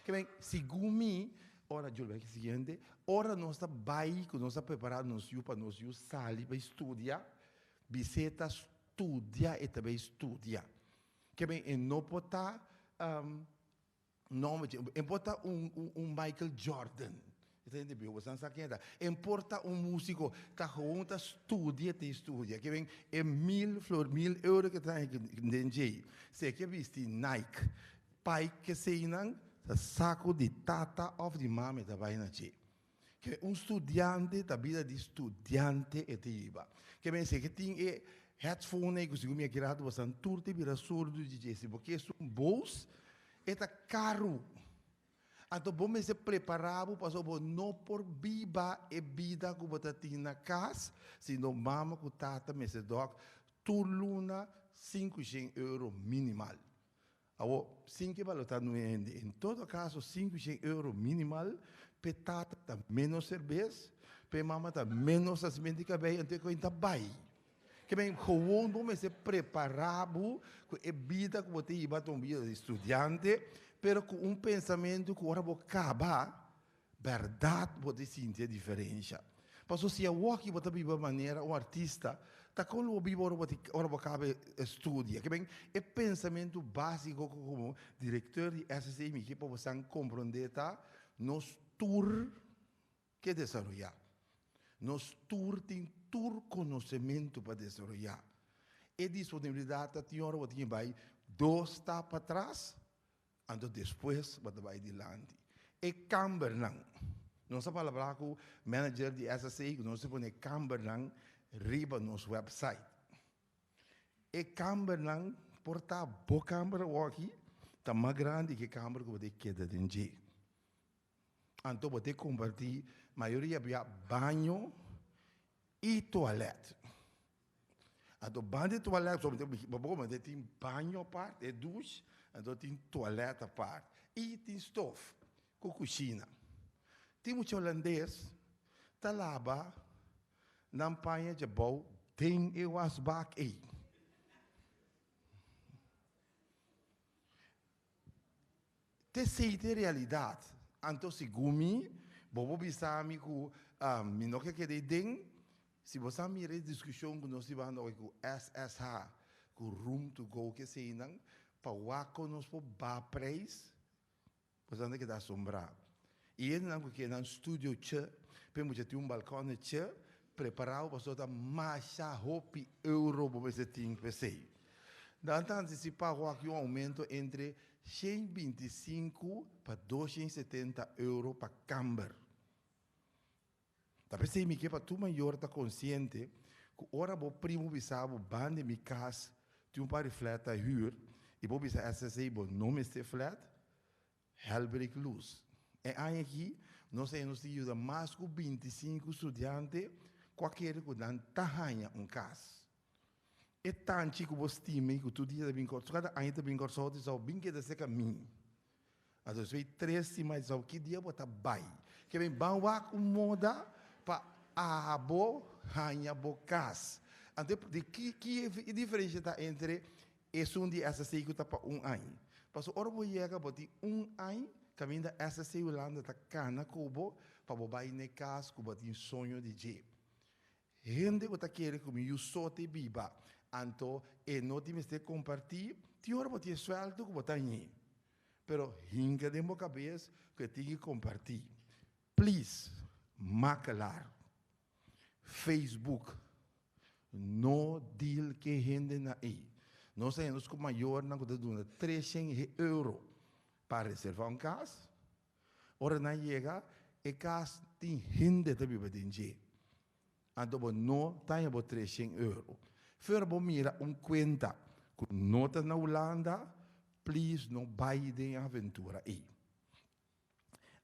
Ke men segun mi, ora Jul bai ki siguiente, ora nos ta bai ku nos a prepará nos yu pa nos yu sali bai studia, bis'é ta studia e ta bai studia. Ke men e no por ta No, e por ta un, un, un Michael Jordan. Esta hende bieu, bosan sa ken ta. E por ta un músico, ta gewoon ta studia, te studia. Ke ben, e mil flor, mil euro ke trae den djei. Se ke bisti Nike, pai ke seinan, ta saco di tata of di mami ta bai na dje. Ke un studiante ta bida di studiante e ta hiba. Ke men se ke tin e headphone ei ku segun mi a kira hatu basan tur ta bira surdu di dje. Si bo ke esun bos e ta karu. Anto bo mester prepara bo pasobra bo no por biba e bida ku bo ta tin na kas sino mama ku tata mester dòk tur luna 500 euro minimal. Awor, sin ke balotá nu hende, en todo kaso 500 euro minimal p'e tata ta ménos serbes, p'e mama ta ménos hasimentu di kabei, anto e koin ta bai. Ke men gewoon bo mester prepará bo ku e bida ku bo ta hiba ta un bida di studiante, pero ku un pensamentu ku ora bo kaba, Bèrdat bo ta sinti e diferensha. Pasobra si awoki bo ta biba manera un artista, ta kon lo bo biba ora bo ta ora bo kaba e studia? Ke ben e pensamentu básiko ku komo direktor di SSA mi ke pa bo san komprondé ta, nos tur ke desaroyá. Nos tur tin tur konosementu pa desaroyá. E disponibilidat ta tin ora bo tin ke bai dos stap patras Anto despues bo ta bai dilanti. E kambernan. Nos a palabrá ku manager di SSA ku nos ta pone e kambernan riba nos website. E kambernan por ta bo kamber awoki ta mas grandi ku e kamber ku bo ta keda den dje. Anto bo ta kompartí mayoria bia baño i toilet. Anto banda di toilet, so bo por mester tin baño apart, e douche, anto tin toilet apart. I tin stof ku kushina. Tin mucha holandes ta laba nan paña djabou den e wasbak ei. T'esei ta e realidat. Anto segun mi, bo por bisa mi ku mi no ke keda ei den. Si bo sa mira e diskushon ku nos hibando awe ku SSH, ku Room to Go ku eseinan, pa wak kon nos por baha prijs, bo sa ta keda asombrá. I hendenan ku ke nan studio che, p'e mucha tin un balkon che, prepará bo pasobra ta masha hopi euro bo mester tin p'esei. Nan ta antisipá wak un oumento entre 125 pa 270 euro pa kamber. Ta p'esei mi ke pa tur mayor ta konsiente ku ora bo primo bisa bo ban di mi kas tin un par di flat ta hür i bo bisa SSA bo no mester flat, hell break loose. E aña aki nos a nos tin yuda mas ku 25 studiante ku a kere ku nan ta haña un kas. E tanchi ku bo stima i ku tur dia ta bin Kòrsou, kada aña ta bin Kòrsou ta bisa bin keda serka mi. Anto esei tres siman esau ki dia bo ta bai? Ke men ban wak un moda pa abo haña bo kas. Anto di ki ki e diferensha ta entre esun di SSC ku ta pa un aña? Pasobra ora bo yega bo tin un aña kaminda SSC Hulanda ta kana ku bo pa bo bai na e kas ku bo tin soño di dje. Hende ku ta kere ku mi yu so te biba, anto e no tin mester kompartí, tin ora bo tin e suèldo ku bo ta hañ'é. Pero hinka den bo kabes ku e tin ki kompartí. Please, makelaar, Facebook, no deal ke hendenan ei. Nos ta hende nos ku mayornan ku ta duna 300 euro pa reservá un kas. Ora nan yega, e kas tin hende ta biba den dje. Anto bo no ta haña bo 300 euro. Fuera bo mira un kuenta ku no ta na Hulanda, please no bai den e aventura ei.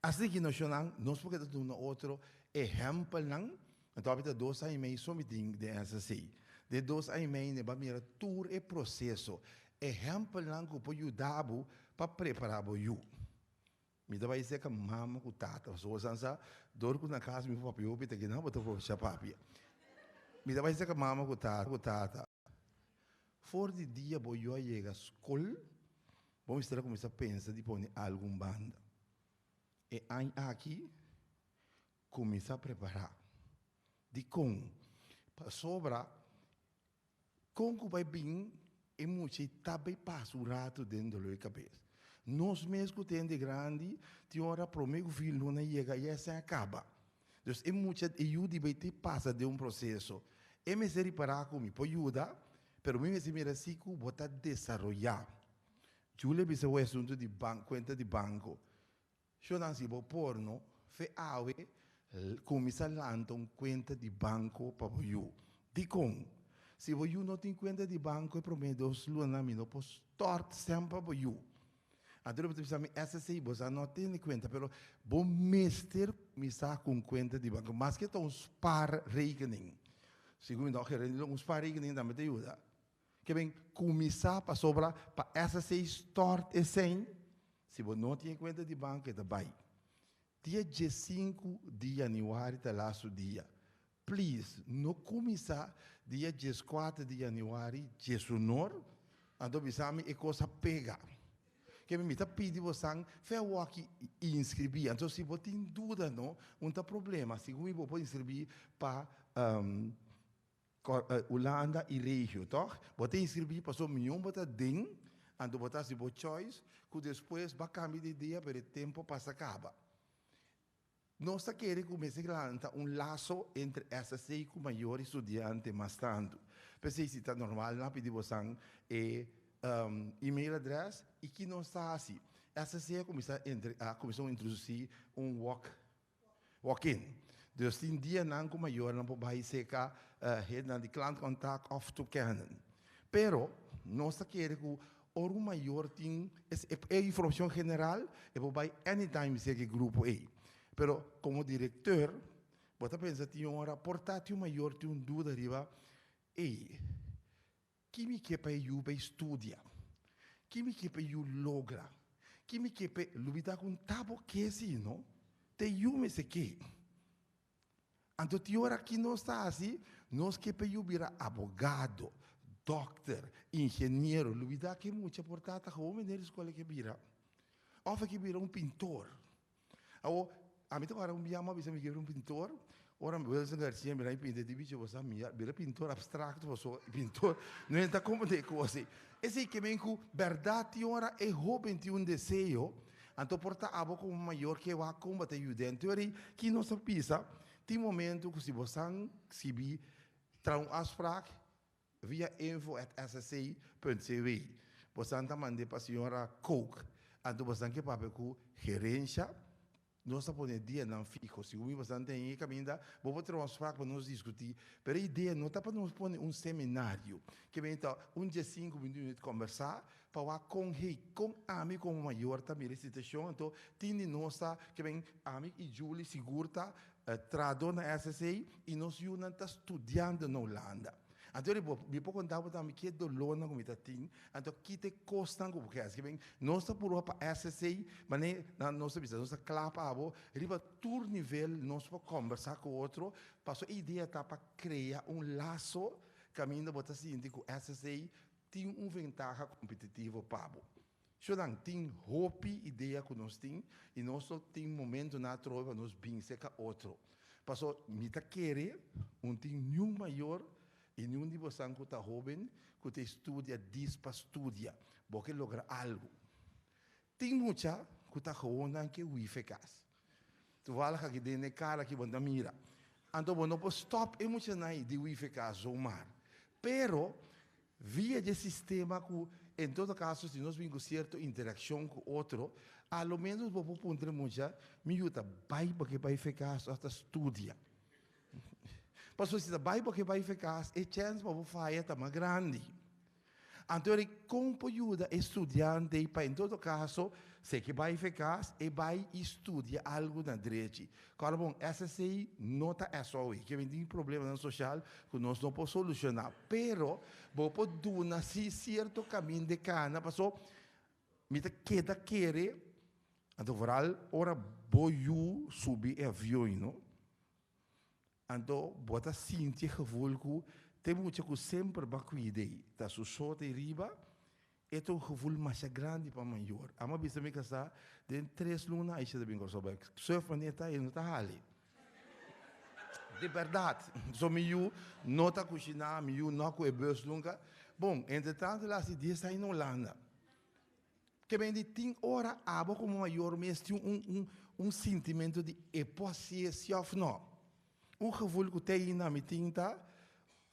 Asina ki noshonnan nos por keda duna otro ehèmpelnan. Anto abi ta dos aña i mei so mi tin den SSC. Den dos aña i mei ne bo a mira tur e proseso. Ehèmpelnan ku por yuda bo pa prepará bo yu. Mi ta bai seka mama ku tata pasobra bo sa dor ku na kas mi papia hopi ta kina bo ta probecha papia. Mi ta bai seka mama ku tata ku tata. For di dia bo yu a yega skol bo mester a kuminsá pensa di pone algun banda. E aña aki kuminsá prepará. Dikon? Pasobra Kon ku bai bin e mucha i ta bai pasa un ratu den dolor di kabes. Nos mes ku ta hende grandi tin ora prome ku fin luna yega ya esei a kaba. Dus e mucha e yu di bai tin pasa den un proseso. E mester ripará ku mi por yuda pero mi mester mira si ku bo ta desaroyá. Julia bisa bo e asuntu di kuenta di banko. Shornan si bo por no fe awe cuminsa lanta un cuenta di banco pa bo yu. Dicon? Si bo yu no tin cuenta di banco e prome dos lunanan mi no por stort sem pa bo yu. Anto bo ta bisa mi SSI bo sa no tene cuenta pero bo mester cuminsa cu un cuenta di banco maske ta un spaarrekening. Segun mi no gerente un spaarrekening tambe ta yuda. Ke ben kuminsá pasobra pa SSC stòrt e sèn, si bo no tin e kuenta di banko e ta bai. Dia 15 di yanüari ta lastu dia. Please no kuminsá dia 14 di yanüari djesunor, anto bisa mi e kos a pega. Ke mi ta pidi bosan fe awor-aki inskribí. Anto si bo tin duda no, un ta problema. Segun mi bo por inskribí pa Hulanda y regio, toch? Bo ta inscribi paso mion bo ta den, anto bo ta haci bo choice, cu despues bo a cambia di idea pero e tempo pasa caba. Nos ta kere cu mester lanta un lazo entre SSC cu mayor y studiante mas tanto. P'esey si ta normal nan a pidi bosan e email address y ki nos ta haci? SSC a cuminsa entre a cuminsa introduci un walk Walk-in. Dus tin dianan ku mayornan por bai seka hendenan di klantcontact òf toekennen. Pero nos ta kere ku ora un mayor tin e informashon general e por bai anytime seka e grupo ei. Pero komo direkteur bo ta pensa tin un ora por ta tin un mayor tin un duda riba ei Ki mi ke pa e yu bay studia? Ki mi ke pa e yu logra? Ki mi ke pa e lubida ku ta bo ke si no? Ta e yu mester ke. Anto tin ora ki nos ta hasi, nos ke pa e yu bira abogado, dokter, ingeniero, lubida ke mucha por ta ta gewoon meneer di skola ke bira. Of e ke bira un pintor. Awor, ami ta wara un biaha mi a bisa mi ke bira un pintor. Ora Wilson Garcia mira mi pinta e di bichi bo sa mi a bira pintor abstracto paso pintor no e ta comprende e cos ei. Esei ke men ku berdad tin ora e hoben tin un deseo anto por ta abo komo mayor ke wak kon bo ta yuda. Anto eri ki nos ta bisa tin momento ku si bo san skibi traha un afspraak via info at ssc punt cw bo san ta mande pa señora Kook anto bo san ke papia ku gerencia. Nos ta pone dianan fiho. Segun mi bastante den e kaminda, bo por traha un afspraak pa nos diskutí. Pero e idea no ta pa nos pone un seminario. Ke bini ta un diesinku binti minuut kombersá pa wak kon hey, kon ami komo mayor ta mira e situashon. Anto tin di nos ta ke bin ami i Julie sigur ta trahadó na SSA i nos yunan ta studiando na Hulanda. Anto ri bo, mi por konta bo tambe ki e dolónan ku mi ta tin, anto ki ta e kosnan ku bo ke hasi. Ben, nos ta purba pa SSA, manera nan nos ta bisa, nos ta kla pa abo, riba tur nivel nos por kòmbersá ku otro, pasobra e idea ta pa krea un laso kaminda bo ta sinti ku SSA tin un ventaha kompetitivo pa bo. Shownan, tin hopi idea ku nos tin i nos lo tin momentunan atrobe pa nos bin serka otro. Paso mi ta kere un tin niun mayor i niun di bosan ku ta hoben ku ta estudia dis pa studia. Bo ke logra algu. Tin mucha ku ta gewoon nan ke hui fe kas. Toevallig aki den e kar aki bo ta mira. Anto bo no por stop e muchanan ei di hui fe kas zomaar. Pero Via dje sistema ku en todo kaso si nos bin ku sierto interakshon ku otro, a lo menos bo por puntra e mucha, mi yu ta bai bo ke bai fe kas òf ta studia? Pasobra si ta bai bo ke bai fe kas, e chèns pa bo faya ta mas grandi. Anto eri kon por yuda e studiante ei pa en todo kaso si e ke bai fe kas, e bai i studia algu na drechi. Kòrda bon, SSA no ta SOE, ke tin problemanan sosial ku nos no por solushoná, pero bo por duna si sierto kaminda e kana, paso mi ta keda kere, anto vooral ora bo yu subi e avion no, anto bo ta sinti e gevoel ku te mucha ku semper bo a kuida ei, ta su so ta ei riba, E ta un gevoel masha grandi pa mayor. Amo a bisa mi kasá, den tres luna Aisha ta bin Kòrsou bèk. Sùf manera ta, e no ta hali. Di bèrdat. So mi yu no ta kushiná, mi yu no a ku e bùs nunka. Bon, entretantu el a hasi dies aña na Hulanda. Ke men di tin ora abo komo mayor mes tin un un un sintimentu di e por hasié si òf nò. Un gevoel ku te ainda mi tin ta,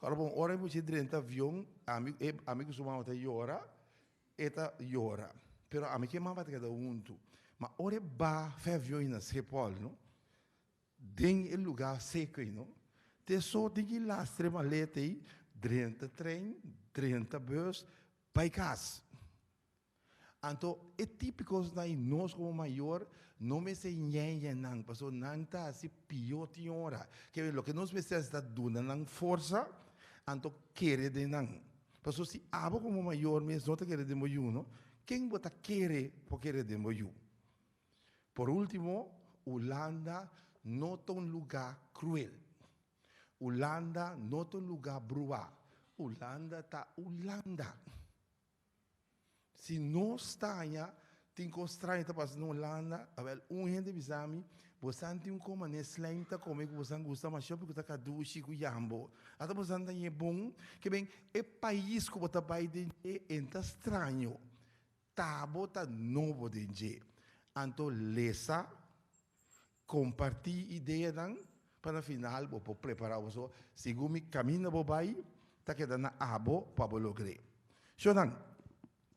Ora bon, ora e mucha drenta avion, ami, e, ami ku su mama ta yora, e ta yora. Pero ami ku e mama ta keda huntu. Ma ora e ba fe avion na Schiphol, no, den e lugar seco ei, no, te so tin ki lastra e maleta ei, drenta trein, drenta bus, bai kas. Anto e típicos nan y nos como mayor no mester ñeña nan, pasobra nan ta haci pió tin ora. Ke loke nos mester haci ta duna nan forsa, anto kere den nan. Pasobra si abo como mayor mes no ta kere den bo yu no, ken bo ta kere por kere den bo yu? Por ultimo, Hulanda no ta un lugar cruel. Hulanda no ta un lugar bruá. Hulanda ta Hulanda. Si nos ta haña tin kos straño ta pasa na Hulanda, awel un hende bisa mi, bosan tin un koma ne slijm ta kome ku bosan gusta masha hopi ku ta kadushi ku yambo. Ata bosan ta haña e bon, ke ben e pais ku bo ta bai den dje en ta straño, ta bo ta nobo den dje. Anto lesa, kompartí ideanan pa na final bo por prepará boso segun mi kaminda bo bai ta keda na abo pa bo logr'é. Shornan,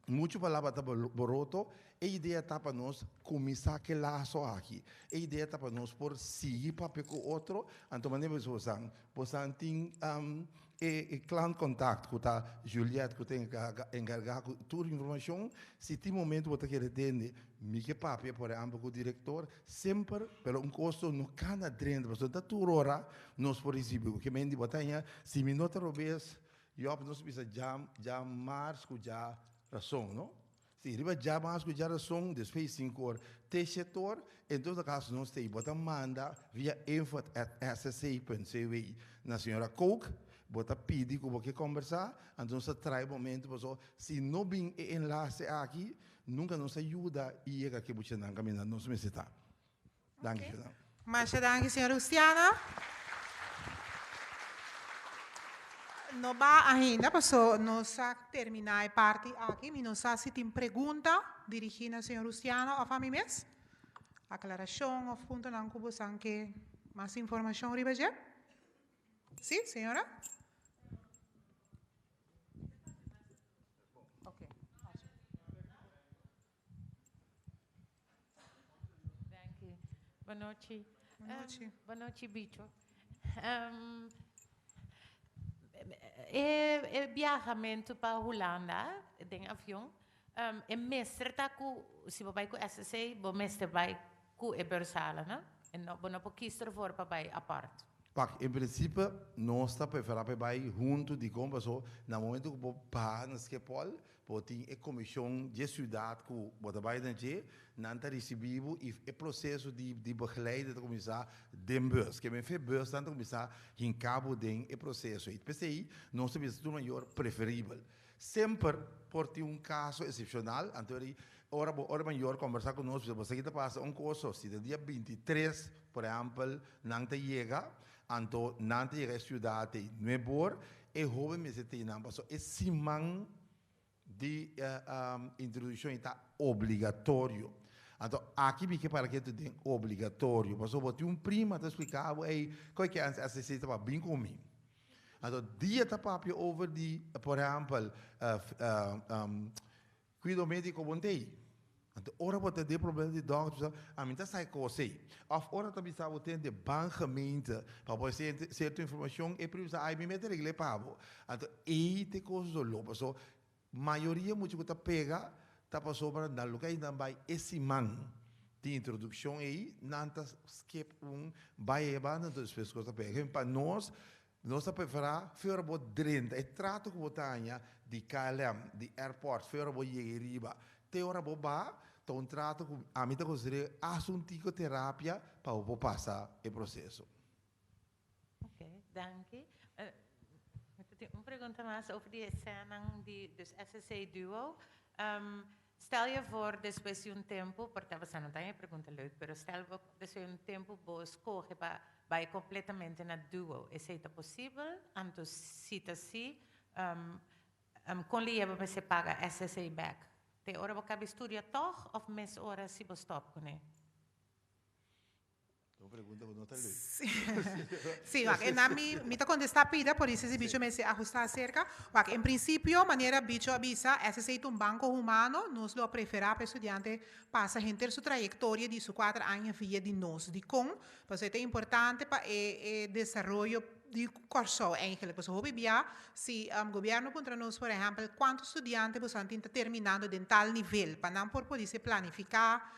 muchu palabra ta boroto, e idea ta pa nos kuminsá ku e laso aki. E idea ta pa nos por sigui papia ku otro, anto manera bo bosan, bosan tin e klantcontact ku ta Juliette ku ta enkargá ku tur informashon, si tin momento bo ta kere tende mi ke papia por ehèmpel ku direktor, semper, pero un kosto no kana drenta pasobra ta tur ora nos por risibí bo. Ke men di bo ta haña si mi no ta robes Job nos bisa dja dja mars ku dja rason no si riba dja mars ku dja rason despues di sinku or te shete or en todo kaso nos ta bo ta manda via info at ssc punt cw na señora Kook bo ta pidi ku bo ke kombersa anto nos ta trae momento paso si no bin e enlase aki nunka nos ta yuda i yega ke buchanan kaminda nos mester ta. Danki Shona. Masha danki señor Luciana. No ba ainda, paso nos a terminá e parti aki. Mi no sa si tin pregunta dirigí na señor Luciano òf ami mes. Aklarashon òf puntonan ku bosan ke mas informashon riba dje? Sí, señora? Ok. Danki. Bonochi. Bonochi. Bonochi Bicho. E e biahamentu pa Hulanda den avion e mester ta ku si bo bai ku SSC bo mester bai ku e bursale no? E no bo no por kies ervoor pa bai apart. Pak, en principe nos ta prefera pa e bai huntu dikon paso na momento ku bo baha na Schiphol Bo tin e komishon dje siudat ku bo ta bai na dje, nan ta risibí bo i e proseso di di begeleide ta kuminsá den bus. Ke men fe bus nan ta kuminsá hinká bo den e proseso ei. P'esei nos ta bisa tur mayor preferibel. Semper por tin un kaso esepshonal, anto eri ora bo ora e mayor kombersá ku nos bisa bo sa ki ta pasa un koso, si ta dia 23 por ehèmpel nan ta yega, anto nan ta yega e siudat ei nuebor, E hoben mester tin nan pasobra e siman di introduccion ei ta obligatorio. Anto aki mi ke para ketu den obligatorio pasobra bo tin un prima ta splica bo ey koe ke antes SCC ta pa bin cu mi. Anto dia ta papia over di por ehempel Cuido medico bon t'ey. Anto ora bo ta den problema di dokter bo sa, ami ta sa e cos ey. Of ora ta bisa bo ten den ban gemeente pa bo haci cierto informacion, e prima sa, ay mi mester regle pa bo. Anto ey t'e cos dolor, paso mayoria mucha cu ta pega ta pasobra nan loke ay nan bay e siman di introduccion ey, nan ta skip un bay ey banda, anto despues cos ta pega. Pa nos, Nos ta preferá fe ora bo drenta e trato ku bo ta haña di KLM, di airport, fe ora bo yega riba te ora bo ba, ta un trato ku ami ta konsider'é as un tiko terapia pa bo por pasa e proseso. Ok, danki. Mi ta tin un pregunta mas over di e sènan di dus SSC Duo. Stel je voor despues di un tempu, por ta boso no ta e pregunta leuk, pero stel bo despues di un tempu bo scoge pa bai completamente na duo, esey ta posibel? Anto si ta si, con li yeba mester paga SSA bek? Te ora bo cabi studia toch of mes ora si bo stop cune? Un pregunta ku no ta leuk. Sí, wak, en mi, mi ta kontestá pida, por eso si bicho mester ahustá aserka. Wak, en prinsipio, manera bicho a bisa, SSA ta un banko humano, nos lo a preferá pa e studiante pasa henter su trayektoria di su kuater aña via di nos. Dikon? Pasobra e ta importante pa e e desaroyo di Kòrsou eigenlijk. Pasobra hopi bia, si gobièrnu puntra nos, por ehèmpel, kuantu studiante boso a tin ta terminando den tal nivel, pa nan por podise planifiká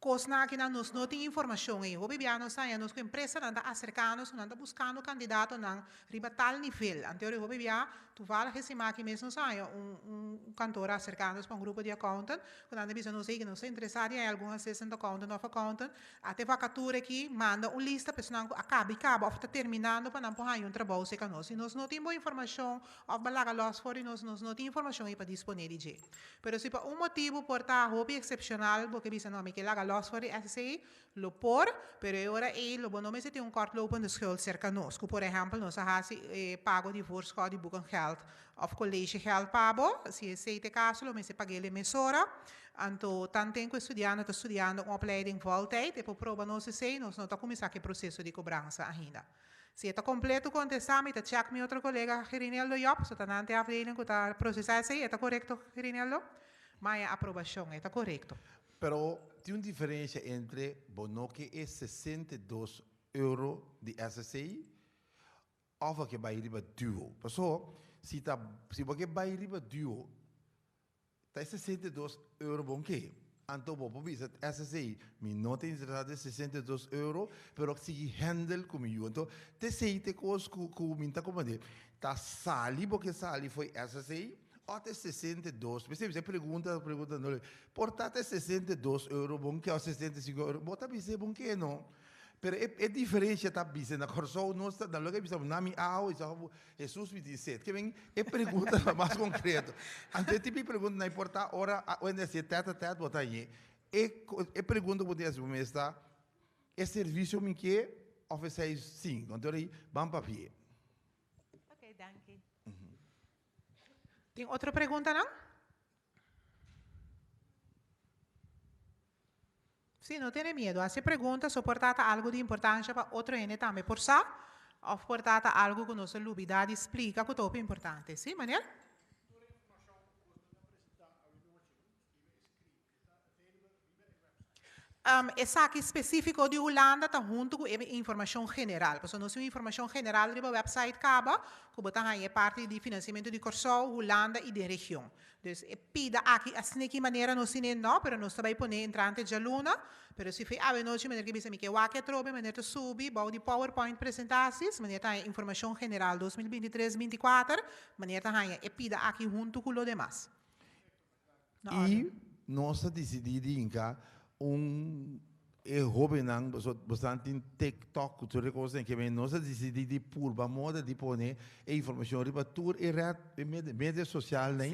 Kosnan akinan nos no tin informashon ei. Hopi bia nos haña nos ku empresanan ta aserká nos ku nan ta buskando kandidatonan riba tal nivel. Anterior hopi bia toevallig e siman aki mes nos haña un un kantor a aserká nos pa un grupo di accountant ku nan ta bisa nos ei ku nos ta interesá di haña algun assistant accountant òf accountant. Ata e vakatura aki manda un lista pa esnan ku a kaba i kaba òf ta terminando pa nan por haña un trabou serka nos. Si nos no tin bo informashon òf bo a laga lòs for di nos, nos no tin informashon ei pa disponé di dje. Pero si pa un motibu por ta hopi eksepshonal bo ke bisa no mi ke laga los for di SCI, lo por, pero e ora ei lo bo no mester tin un kortlopende schuld serka nos, ku por ehèmpel nos a hasi e pago di voorschot di boekengeld òf collegegeld pa bo, si esei ta e kaso lo mester pag'el e mesora. Anto tanten ku e studiante ta studiando un opleiding voltijd e por proba nos esei, nos no ta kuminsá ku e proseso di kobransa ainda. Si e ta kompleto kontestá, mi ta chèk mi otro kolega Gerineldo Job, so ta nan te afdeling ku ta prosesá esei, e ta korekto Gerineldo? Maya aprobashon, e ta korekto. Pero tin un diferencia entre bo no ke e 62 euro di SSC of bo ke bai riba duo. Paso si ta si bo ke bai riba duo Ta e 62 euro bon ke? Anto bo por bisa SSA, mi no ta interesá den 62 euro, pero sigui handle ku mi yu. Anto t'esei t'e kos ku ku mi ta komprendé. Ta sali bo ke sali fo'i SSA òf t'e 62? P'esei mi sa pregunta pregunta no le. Por ta t'e 62 euro bon ke òf 65 euro? Bo ta bis'é bon ke no. Pero e e diferencia ta bisa na Kòrsou nos ta na loke bisa na mi awo i sa Hesus mi tin set. Ke men e pregunta ta mas konkreto. Anto e tipo di pregunta no importa ora wende hasié tèt a tèt bo ta hañ'é. E e pregunta ku bo tin hasi bo mes ta, e servisio mi ke òf esei sin? Anto ei ban papi'é. Ok, danki. Tin otro preguntanan? Sí, no tene miedo. Hasi pregunta, so por ta ta algo di importancia pa otro hende tambe por sa, of por ta ta algo cu nos a lubida di splica cu ta hopi importante. Sí, meneer? Esaki spesífiko di Hulanda ta huntu ku e informashon general. Pasobra nos tin un informashon general riba wèpsait kaba ku bo ta haña e parti di finansiamentu di Kòrsou, Hulanda i den region. Dus e pida aki asina ki manera nos tine no, pero nos ta bai pone entrante djaluna. Pero si fei awenochi meneer ke bisa mi ke wak atrobe, meneer ta subi bou di powerpoint presentaties, meneer ta haña informashon general 2023, 24, meneer ta haña e pida aki huntu ku lo demas. I nos a disidí di hinka un e hóbennan, pasobra bosnan tin TikTok ku tur e kosnan ke men, nos a disidí di purba moda di pone e informashon riba tur e ret, e media sosialnan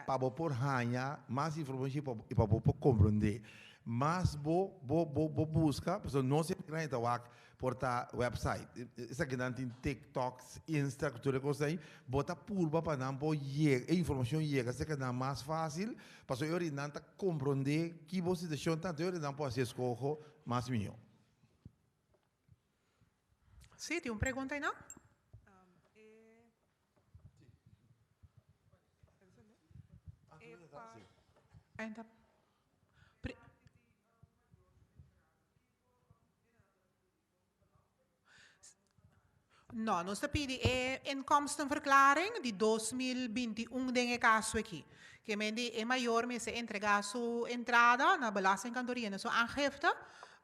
pa bo por haña mas informashon i pa bo por komprondé. Mas bo bo bo buska, pasobra nos e gran ta wak Por ta website. Esakinan tin TikTok, Insta, ku tur e kos ei. Bo ta purba pa nan por yega, e informashon yega serka nan mas fásil, pasobra e ora nan ta komprondé ki bo situashon ta, anto e ora nan por hasi eskoho mas mihó. Sí, tin un pregunta einan? No, nos ta pidi e inkomstenverklaring di 2021 den e kaso aki. Ke men di e mayor mester entregá su entrada na belastingkantoor yena su aangifte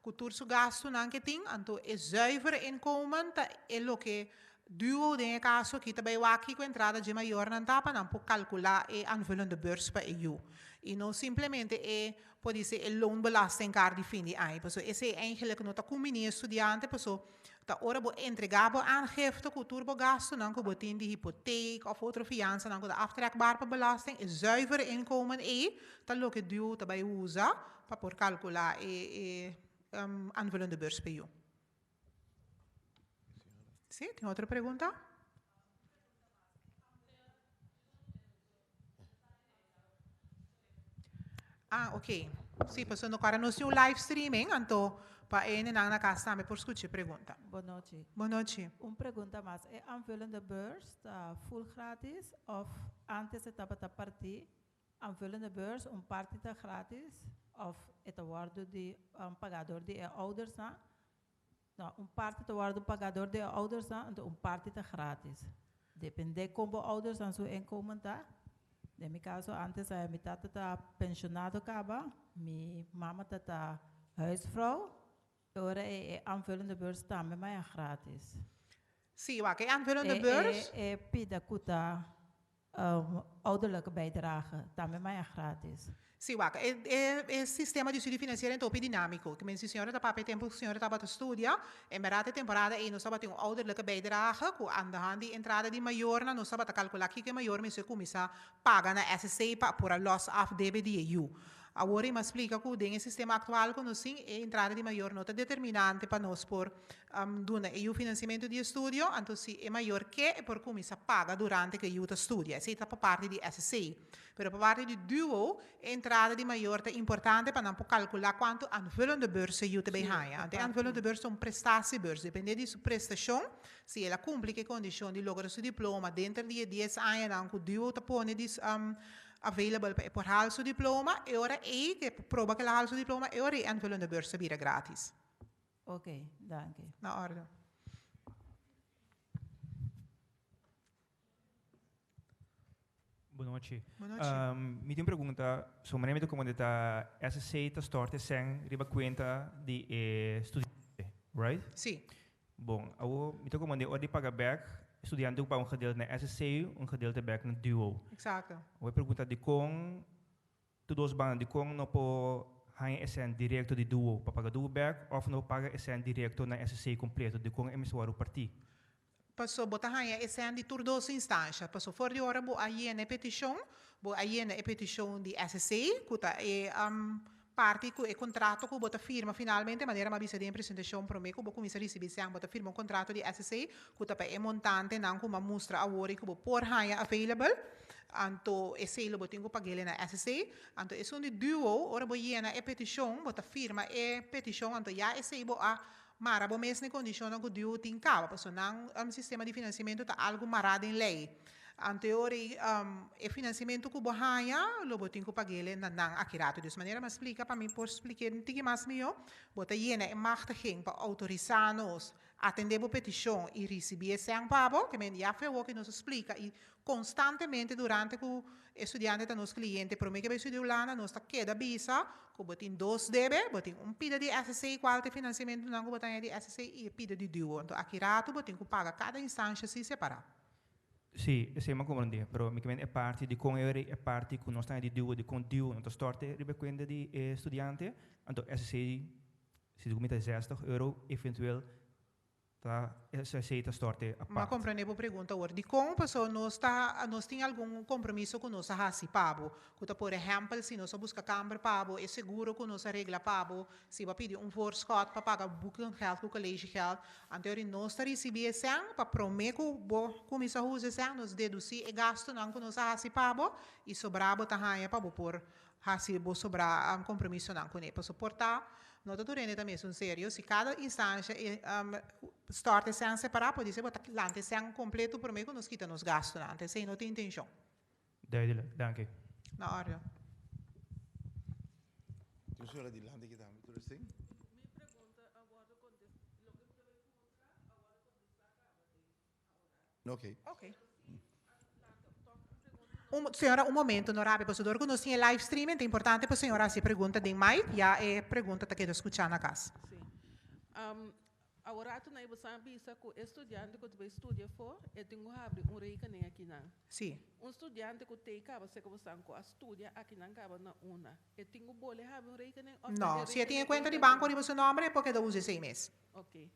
ku tur su gastunan ke tin, anto e zuiver inkomen ta e loke duo den e kaso aki ta bai wak kiko entrada dje mayornan ta pa nan por kalkulá e aanvullende beurs pa e yu. I no simplemente e Podise e loonbelastingkaart di fin di aña, pasobra esei eigenlijk no ta kumbiní e studiante, pasobra ta ora bo entregá bo aangifte ku tur bo gastunan ku bo tin di hipoteek òf otro fiansanan ku ta aftrekbaar pa belasting, e zuiver inkomen ei ta loke duo ta bai usa pa por kalkulá e e aanvullende beurs pa yu. Sí, tin otro pregunta? Ah, ok. Sí, pasobra no kòrda nos tin un live streaming, anto pa e hendenan na kas tambe por skucha e pregunta. Bon nochi. Bon nochi. Un pregunta mas, e aanvullende beurs ta full gratis of antes e tabata partí? Aanvullende beurs un parti ta gratis of e ta wòrdu di pagá dor di e oudersnan? No, un parti ta wòrdu pagá dor di e oudersnan, anto un parti ta gratis. Dependé kon bo oudersnan su inkomen ta. Den mi kaso antes mi tata ta penshonado kaba, mi mama ta ta huisvrouw, e ora ei e aanvullende beurs tambe maya gratis. Sí, wak, e aanvullende beurs. E pida ku ta Ouderlijke bijdrage, tambe maya gratis. Sí, wak, e e e sistema di studio financiero ta hopi dinamico. Ke men si señora ta papia e tempo ku señora tabata studia, en berdad e temporada ei nos tabatin un ouderlijke bijdrage ku aan de hand di entrada di mayornan nos tabata kalkula kiko e mayor mester kuminsá paga na SSC pa por a los af debe di e yu. Awor i mas splika ku den e sistema aktual ku nos tin, e entrada di mayor no ta determinante pa nos por duna e yu finansiamentu di estudio, anto si e mayor ke e por kuminsá paga durante ku e yu ta studia. Esei ta pa parti di SC. Pero pa parti di duo, e entrada di mayor ta importante pa nan por kalkulá kuantu aanvullende beurs e yu ta bay haña. Anto e aanvullende beurs ta un prestatiebeurs, depende di su prestashon, si el a kumpli ku e kondishon di logra su diploma denter di e dies añanan ku duo ta pone di available pa e por haal su diploma, e ora ei ku e por proba ku el a haal su diploma, e ora ei e aanvullende beurs ta bira gratis. Ok, danki. Na orde. Bon nochi. Bon nochi. Mi tin un pregunta. So manera mi ta komprende ta SSC ta stort e sèn riba kuenta di e studiante, right? Si. Bon, awor mi ta komprende ora di paga bèk, e studiante ku paga un gedeelte na SSC, un gedeelte bèk na duo. Eksakto. Awor e pregunta dikon Tur dos banda dikon no por haña e sèn direkto di duo pa paga duo bèk òf no por paga e sèn direkto na SC kompleto dikon e mester wòrdu partí? Paso bo ta haña e sèn di tur dos instansha. Paso for di ora bo a yena e petishon, bo a yena e petishon di SC ku ta e. Parti ku e kontrato ku bo ta firma finalmente, manera mi a bisa den e presentashon promé ku bo kuminsá risibí sèn, bo ta firma un kontrato di SSA ku ta pa e montantenan ku mi a mustra awor i ku bo por haña available. Anto esei lo bo tin ku pag'el na SSA. Anto esun di duo, ora bo yena e petishon, bo ta firma e petishon, anto ya esei bo a mara bo mes na e kondishonnan ku duo tin kaba, pasobra nan sistema di finansiamentu ta algu mará den lei. Anto e ora ei e finansiamentu ku bo haña lo bo tin ku pag'el na nan aki ratu. Dus manera mi a splika pa mi por splik'é un tiki mas mihó, bo ta yena e machtiging pa outorisá nos atendé bo petishon i risibí e sèn pa bo, ke men ya fe awor ku nos a splika i konstantemente durante ku e studiante ta nos kliente promé ke bai studia Hulanda nos ta keda bisa ku bo tin dos debe, bo tin un pida di SSC kual ta e finansiamentunan ku bo ta haña di SSC i e pida di duo. Anto aki ratu bo tin ku paga kada instansha si separá. Sí, esei mi a komprendé, pero mi ke men e parti di kon e parti ku nos ta di duo, di kon duo no ta stòrte riba e kuenta di e studiante, anto SSC si di ku mi ta zestig euro eventueel ta SSC ta stòrte apart. Mi a komprendé bo pregunta awor. Dikon? Pasobra nos ta nos tin algun kompromiso ku nos a hasi pa bo, ku ta por ehèmpel si nos a buska kamber pa bo, e seguro ku nos a regla pa bo, Si bo a pidi un voorschot pa paga boekengeld ku collegegeld, anto ori nos ta risibí e sèn, pa promé ku bo kuminsá usa e sèn, nos dedusí e gastunan ku nos a hasi pa bo i sobrá bo ta haña pa bo por hasi bo sobrá kompromisonan kuné. Pasobra por ta, no ta tur hende ta mesun serio. Si kada instansha stòrt e sèn separá, podisé bo ta lanta e sèn kompleto promé ku nos kita nos gastunan. Anto esei no ta intenshon. Duidelijk, danki. Na orde. Tin un señora dilanti aki tambe, tur esei. Mi pregunta a wordo contesta, loke mi ta bay puntra a wordo contesta caba den ahora. Ok. Ok. Un, señora, un momento, no rabia, pasobra dor cu nos tin e live streaming, ta importante pa señora haci e pregunta den mic, ya e pregunta ta keda scucha na cas. Sí. Awor ratu nan e boso a bisa ku e studiante ku ta bai studia afó e tin ku habri un rekening akinan. Sí. Un studiante ku tei kaba seka boso ku a studia akinan kaba na una, e tin ku bole habri un rekening òf ta No, e si e tin e rekening kuenta ei di ta banko riba su nòmber e por keda usa esei mes. Oké.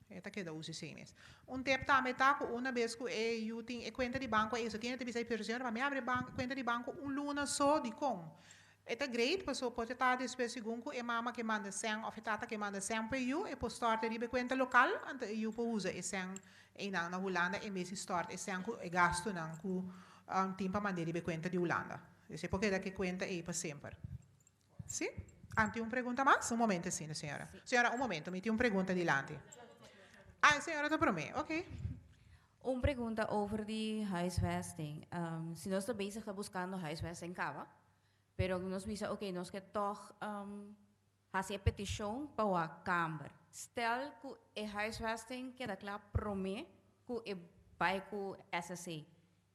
E ta keda usa esei mes. Un tep tambe ta ku una bes ku e yu tin e kuenta di banko ei, so tin e ta bisa e pero señora pa mi habri e kuenta di banko un luna so, dikon? E ta great paso por ta despues segun ku e mama ke manda sèn òf e tata ke manda sèn pa e yu, e por stòrt e riba e kuenta lokal, anto e yu por usa e sèn einan na Hulanda en bes di stòrt e sèn ku e gastunan ku tin pa mand'é riba e kuenta di Hulanda. Dus e por keda ku e kuenta ei pa semper. Si? Ah, tin un pregunta mas? Un momento asina, señora. Señora, un momento, mi tin un pregunta dilanti. Ah, e señora ta promé, oké. Un pregunta over di huisvesting. Si nos ta bezig ta buscando huisvesting caba, pero nos bisa ok nos ke tog haci e peticion pa wak kamber. Stel cu e huisvesting keda cla prome cu e bay cu SSC.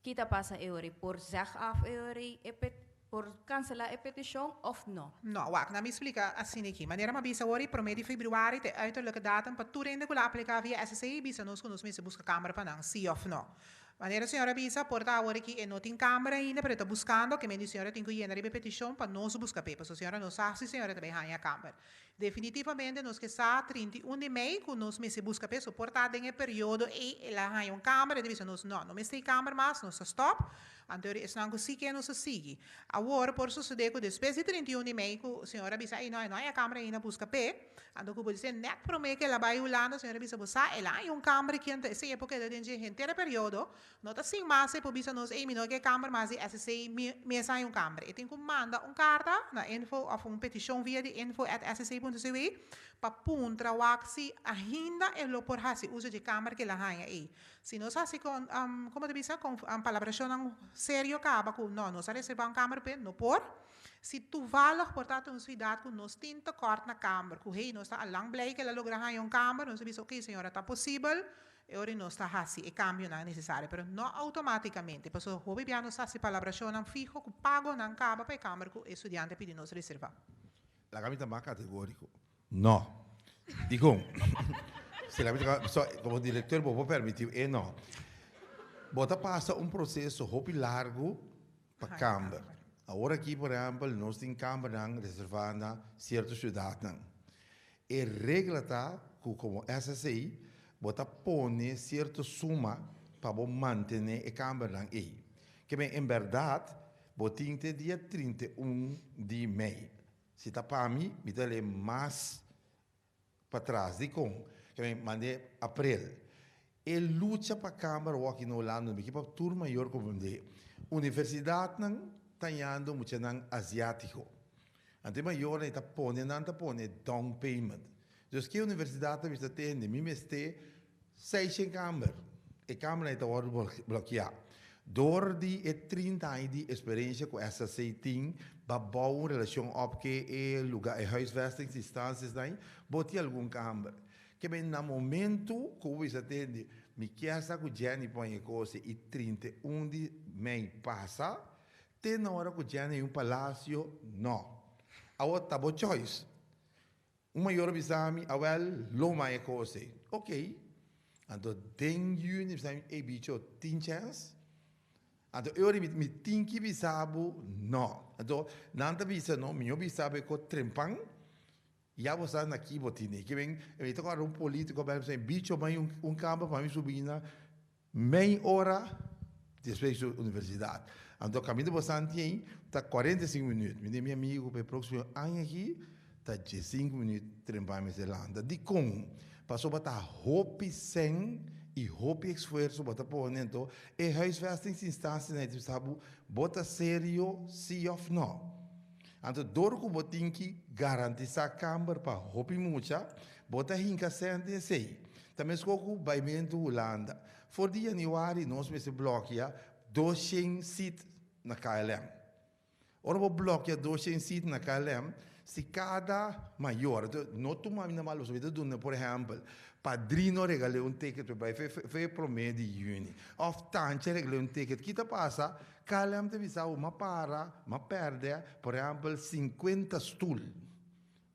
Ki ta pasa e ora? Por zeg af e ora e pet por cancela e peticion of no? No, wak, na mi splica asina aki. Manera mi a bisa awor, e prome di februari ta e uiterlijke datum pa tur hende cu lo aplica via SSC bisa nos cu nos mester busca camber pa nan, si of no. Manera señor a bisa, por ta awor aki e no tin camber ainda, pero e ta buscando, ke men di señor a tin cu yena riba e peticion pa nos busca p'e, pasobra señor a no sa si señor a ta bay haña camber. Definitivamente nos ke sa 31 di mei ku nos mester buska p'e soportá den e periodo ei el a haña un kamber, e ta bisa nos no, no mester e kamber mas, nos ta stòp, anto ora esnan ku si ke nos ta sigui. Awor por sosodé ku despues di 31 di mei ku señor a bisa ei no, e no haña kamber ainda buska p'e, anto ku bo di nèt promé ku el a bai Hulanda señor a bisa bo sa el a haña un kamber aki anto esei e por keda den dje henter e periodo, No ta sin mas e por bisa nos, ey mi no ke kamber mas di SSC, mi mes haña un kamber. E tin ku manda un karta na info òf un petishon via di info at ssc punto cw pa puntra wak si ahinda e lo por hasi uso dje kamber ke el a haña ey. Si nos hasi kon, komo ta bisa, kon palabrashonnan serio kaba ku no, nos a reserva un kamber p'e, no por. Si tuvallig por ta ta un suidat ku nos tin tekort na kamber, ku hey nos ta alang blei ke el a logra haña un kamber, nos ta bisa oke señora ta posibel, E ora nos ta hasi e kambionan nesesario, pero no outomátikamente, pasobra hopi bia nos ta hasi palabrashonnan fiho ku pagonan kaba pa e kamber ku e studiante pidi nos reservá. Laga mi ta mas kategóriko. No. Dikon? Si laga mi ta so komo direktor bo por permití e no. Bo ta pasa un proseso hopi largu pa kamber. Awor aki por ehèmpel nos tin kambernan reservá na sierto siudatnan. E regla ta ku komo SSA bo ta pone sierto suma pa bo mantené e kambernan ei. Ke men en bèrdat bo tin te dia 31 di mei. Si ta pa mi, mi ta le mas patras. Dikon? Ke men mande aprel. E lucha pa kamber wòk na Hulanda mi ke pa tur mayor komprendé. Universidatnan ta yando muchanan aziátiko. Anto e mayornan e ta pone nan ta pone down payment. Dus ke universidat ta bisa tende mi mester seishen kamber. E kambernan e ta wòrdu blokiá. Dor di e 30 aña di eksperensia ku SSC tin ba bou un relashon òp ke e lugá e huisvestingsinstansiesnan bo tin algun kamber. Ke ben na momentu ku bo bisa tende mi kier sa ku Jenny pon e kos i 31 di mei pasa Te na ora ku Jenny un palasio, no. Awor ta bo choice. Un mayor a bisa mi, awel, lo mai e kos ei. Ok. Anto den juni bisa mi, ey bicho, tin chèns? Anto e ora mi, mi tin ki bisa bo, no. Anto nan ta bisa, no, mi no bisa bo e kos trempan, ya bo sa na ki bo tine. Ke men, mi ta kòrda un politiko a bèl mi bisa mi, bicho, mai un kamber pa mi subi na Mei ora despues di su universidad. Anto caminda bo Santien ta 45 minuut. Mi den mi amigo cu pa e proximo aña aki ta 15 minuut tren pa mester lanta. Dicon? Pasobra ta hopi sen y hopi esfuerzo bo ta pone anto e huisvestingsinstantie nan sa bo bo ta serio si of no. Anto dor cu bo tin ki garantisa camber pa hopi mucha bo ta hinca sen den esey. Ta meskos ku baimentu Hulanda. For di yanüari nos mester blòkia 200 sit na KLM. Ora bo blòkia 200 sit na KLM, si kada mayor, no tuma mi na mal, pasobra mi ta duna por ehèmpel, padrino regal'é un ticket pa bai fe promé di yüni, òf tantje regal'é un ticket, ki ta pasa? KLM ta bisa bo, m'a para, m'a pèrdè, por ehèmpel, 50 stul.